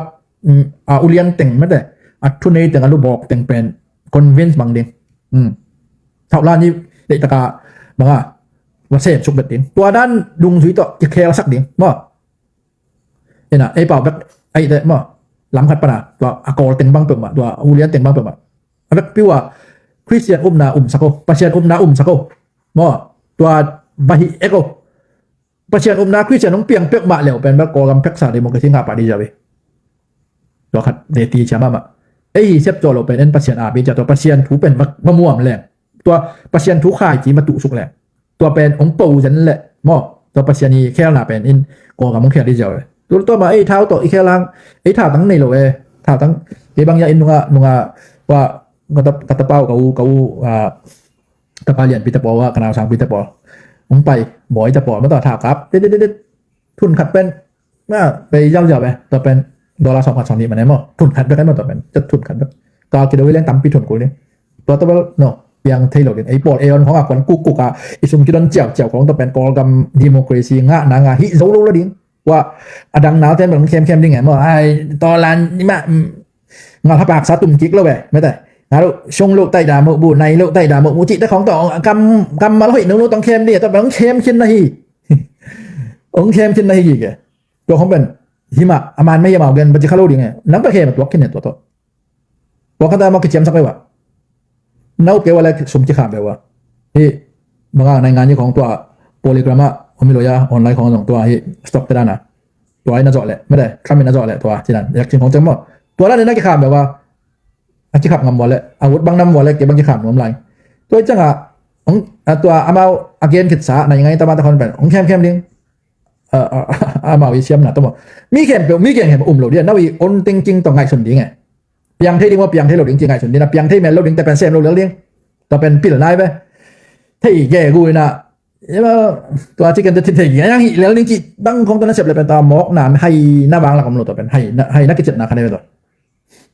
a ulian teng mete a thunei teng a lubawk teng pen convince bang ding. Thauhlan hi deihtaka banga va sem suk vet ding tua dan dungzui tawh kikhelsak ding maw? Ina ei pau bek aihte maw lam khat pana tua a Kawl teng bang peuhmah tua a ulian teng bang peuhmah a vekpi uh a Khristian upna umsak o Pasian upna umsak o maw tua bahih ek o Pasian upna Khristian hong piang peuhmah leu pen bel Kawlgam pheksa democracy ngah pah di ziau hi. Tua khat zeti cia mahmah ei hi siap caw lo pen en Pasian api cia tua Pasian thu pen va muam leng tua Pasian thu khaici va tuhsuk leng tua pen hong po zen leh maw tua Pasian i khelna pen in Kawlgam hong khel di ziau e. Tua tua ma ei thau tawh i khel hang ei thau tang nei lo e. Thau tang kei bang ya in nunga nunga tua ka tapau ka u ka u tapa lianpi te pawl a ka nausangpi te pawl hong pai bawi te pawl ma tua thau kap dit dit dit thun khat pen ma bei ziau ziau e tua pen Dollar sawm khat sawm nih man e maw. Thun khat bek e maw tua pen. Cat thun khat bek. Kal kidou hi leng tampi thun kul ding. Tua tua bel no. Piang thei lo ding. Ei pawl Aeon khawng a kuan kukuk a i sum kidon ciauciau khawng tua pen Kawlgam democracy ngahna ngah hi zo lo lo ding. Tua a dang naute bel hong khemkhem ding e maw. Ai, tawlan ni mah, mm, ngal hapak sa tum kik lo e. Mete. Nga lo sung lo tai da mo bu, nai lo tai da mo bu cih te khawng tua kam, kammal hoih nung lo tong khem ding e. Tua bel hong khem khin na hi. Hong khem khin na hi gige. Tua khawng pen himah a man mah himah gen baci kha lo ding e. Nang pen khem a tuak khin e tua tua. Tua khata mah kiciamsak ve ua. Na up kei ua le sum kikham ve ua. Hi banga nai ngan ni khawng tua Polygram a om hi lo ia online khawng zong tua hi stock te dana. Tua hi na zawh le mede Trump hi na zawh le tua cinan yak cin khawng ceng maw. Tua dana na kikham ve ua. A kikhap ngam ua le a ut bang nam ua le kei bang kikham nuam lai. Tua hi cianga tua amau a gen khitsa nai ngai tama ta khon pen hong khemkhem ding. Amau i siamna tawh maw mi khempeuh mi khempeuh um lo ding a na i own thinking tawh ngaihsun ding e. Piang thei ding maw piang thei lo ding ci ngaihsun ding a piang thei mel lo ding te pen sem lo lel ding. Tua pen pil nai ve. Thei ge gu ina tua ci ken te thei ge yang hi lel ding ci bang khong tua na sep le pen tua mawk na hai na vang lak om lo tua pen hai na hai na kicet na khan e ve tua.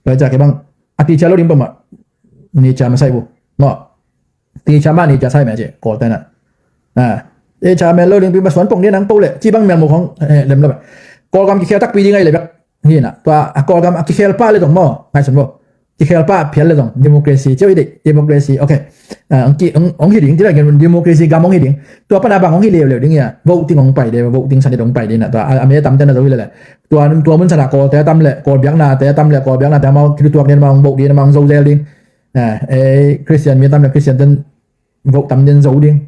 Tua hi ciang kei bang a teacher lo ding peuhmah nature mah sai bu maw. Teacher mah nature sai mah ci Kawlte na. Teacher mel lo ding pi mah suan pong ding nang po le ci bang mel mu khong lem lo. Kawlgam kikhel takpi ding ai le bek hi na tua a Kawlgam a kikhel pah le zong maw ngaihsun bo. Kikhel pah phial le zong democracy ci hi ding democracy ok. Ong hi ding ci la gen democracy gam ong hi ding. Tua pana bang hong hi leuleu ding ia voting hong pai de voting sanit hong pai ding na tua a me tamte na zo hi lele. Tua tua mun sana Kawlte a tam le Kawl biaknate a tam le Kawl biaknate amau kilutuak ding amau hong vote ding amau hong zo zel ding. Ei Christian mi a tam le Christian ten vote tam ding zo ding.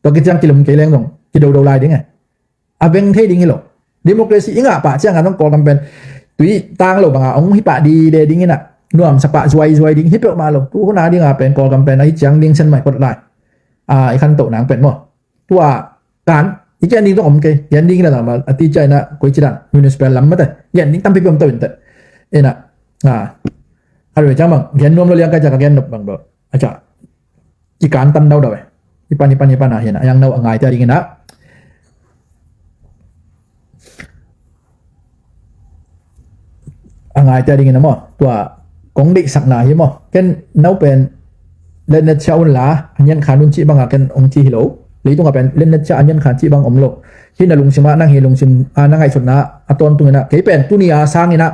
Tua kiciang kilum kei leng zong kidodo lai ding e. A veng thei ding hi lo. Democracy i ngah pah ciang a zong Kawlgam pen tui tang lo banga hong hi pah dide ding ina nuamsa pah zuaizuai ding hi peuhmah lo tu huna dinga pen Kawlgam pen a hi ciang ding sen mai phot lai. A i khantoh nang pen maw. Tua kan i gen ding tong om kei gen ding na a ti cia ina koi ci dan municipal lam mate gen ding tampi peuh om to in te ina a a roi ciang bang gen nuam lo liang kai ciang ka gen nop bang beuh a ca i kan tam daudau e. I pan i pan i pan a hi na a yang nau a ngai te a ding ina a ngaite a dingin a maw tua kong deihsakna hi maw ken nau pen letnet cia un la a nian khan un cih banga ken ong ci hi lo. Leitunga pen letnet cia a nian khan cih bang om lo. Hi na lungsimah nang hi lungsim a na ngaihsutna a tawntungina kei pen tuni a sangina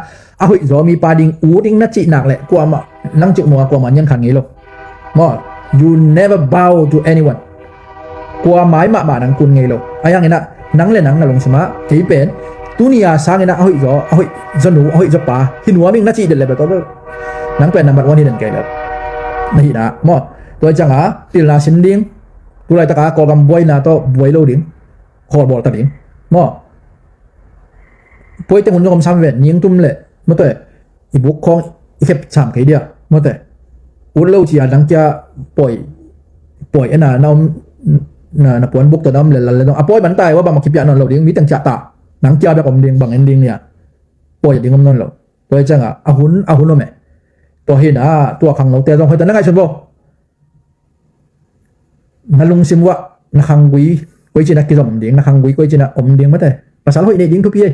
a hoih zaw mipa ding u ding na cih nak le kuamah nang cih mua kuamah nian khan ngei lo. Maw you never bow to anyone. Kua mai mahmah nang kun ngei lo a hiangin ah nang le nang na lungsimah kei pen tuni a sangin ah a hoih zaw a hoih zaw nu a hoih zaw pa hi nuam ing na cih delh le bel tawh bel nang pen number one hi den kei le na hihna maw. Tua cianga pilna sim ding. Tulaitak a Kawlgam buaina tawh buai lo ding. Khawlbawl ta ding maw. Puai teng hun zong om sam ven ning tum le mawte i buk khawng i khep sam kei dia mawte. Ut lo cia dang kia poi poi ena na om na puan buk ta na om le lal le dong a poi man tai wa bang ma kipia non lo ding mi teng cia ta nang kia bek om ding bang en ding nia. Poi ding om non lo. Tua cianga a hun a hun om e. Tua hina tua khang lo te zong hoi ta na ngai sun bo. Na lungsim wah na khanggui koi cina kizom ding na khanggui koi cina om ding mate. Pasal hoih nei ding thupi ei.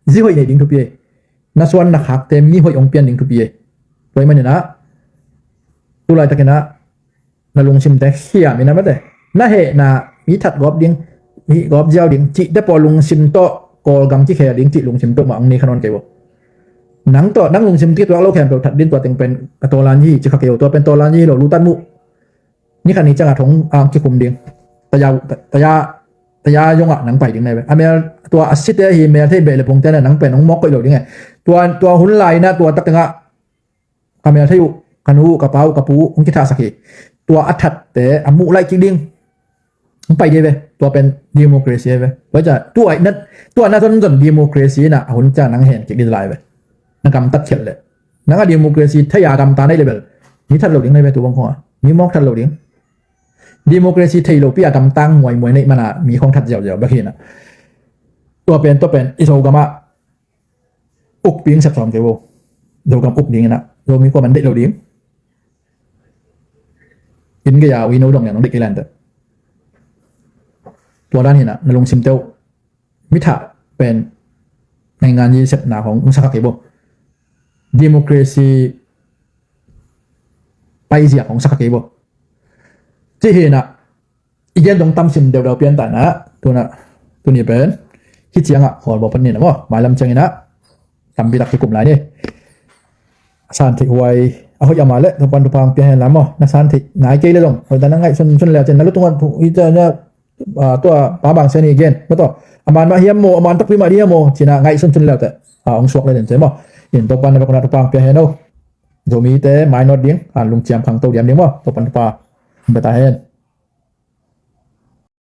Zi hoih nei ding thupi ei. Na suan na khakte mi hoih ong pian ding thupi ei. Tua i manina tulaitakina na lungsimte khiam ina mate. Na hehna mi that gawp ding mi gawp ziau ding cihte paw lungsim tawh Kawlgam kikhel ding cih lungsim tawh ma ong nei khanon kei bo. Nang tawh nang lungsim tituak lo khempeuh that din tua teng pen ka tawlan hi ci kha kei bo tua pen tawlan hi lo lutat muh. Ni khat ni cianga thong ang kikhum ding. Taya taya taya yonga nang pai ding nai ve a mel tua a site hi mel thei beh le pungte na nang pen hong mawk koih lo ding e. Tua tua hun laina tua tak tenga ka mel thei uh ka nu uh ka pa uh ka pu uh hong kithahsak hi. Tua a thatte a muh laih kik ding. Hong pai ding ve tua pen democracy ve. Tua ca tua na tua na zon zon democracy na a hun ca nang hen kik ding lai ve. Na gamtat khiat le nang a democracy thei a gamta nei le bel mi that lo ding nei ve tu bang khong a mi mawk that lo ding. Democracy thei lopi a gamtang muaimuai neih mana mi khong that ziauziau bek hina. Tua pen tua pen i Zogam ah ukpi ing sep sawm kei vo. Zogam uk dingina Zomi kua man deih lo ding. In gei a ui no dong lian dong deih kei lante. Tua dan hina na lungsim teuh mi thah pen ngaingan i sepna hong sak kei bo. Democracy paizia hong sak kei bo. Ci hi na, i gen dong tamsim deuhdeuh pian ta na, tuna, tuni pen hi ciangah khawl bo pan ni na maw, mailam ciangin ah tampi tak kikum lai ni. San theih huai a hoih ama le Topan thupha pia hen la maw, na san theih nai kei le dong hoih ta na ngaihsun sun le cin na lutung an i ta na, tua pa bang sen i gen maw, tua a man mah hiam maw, a man takpi mah hiam maw, cina ngaihsun sun le te a hong suak le den te maw. In Topan na pek na thupha pia hen o. Zomite mainawt ding, a lungciam khangto diam ding maw, Topan thupha beta hen.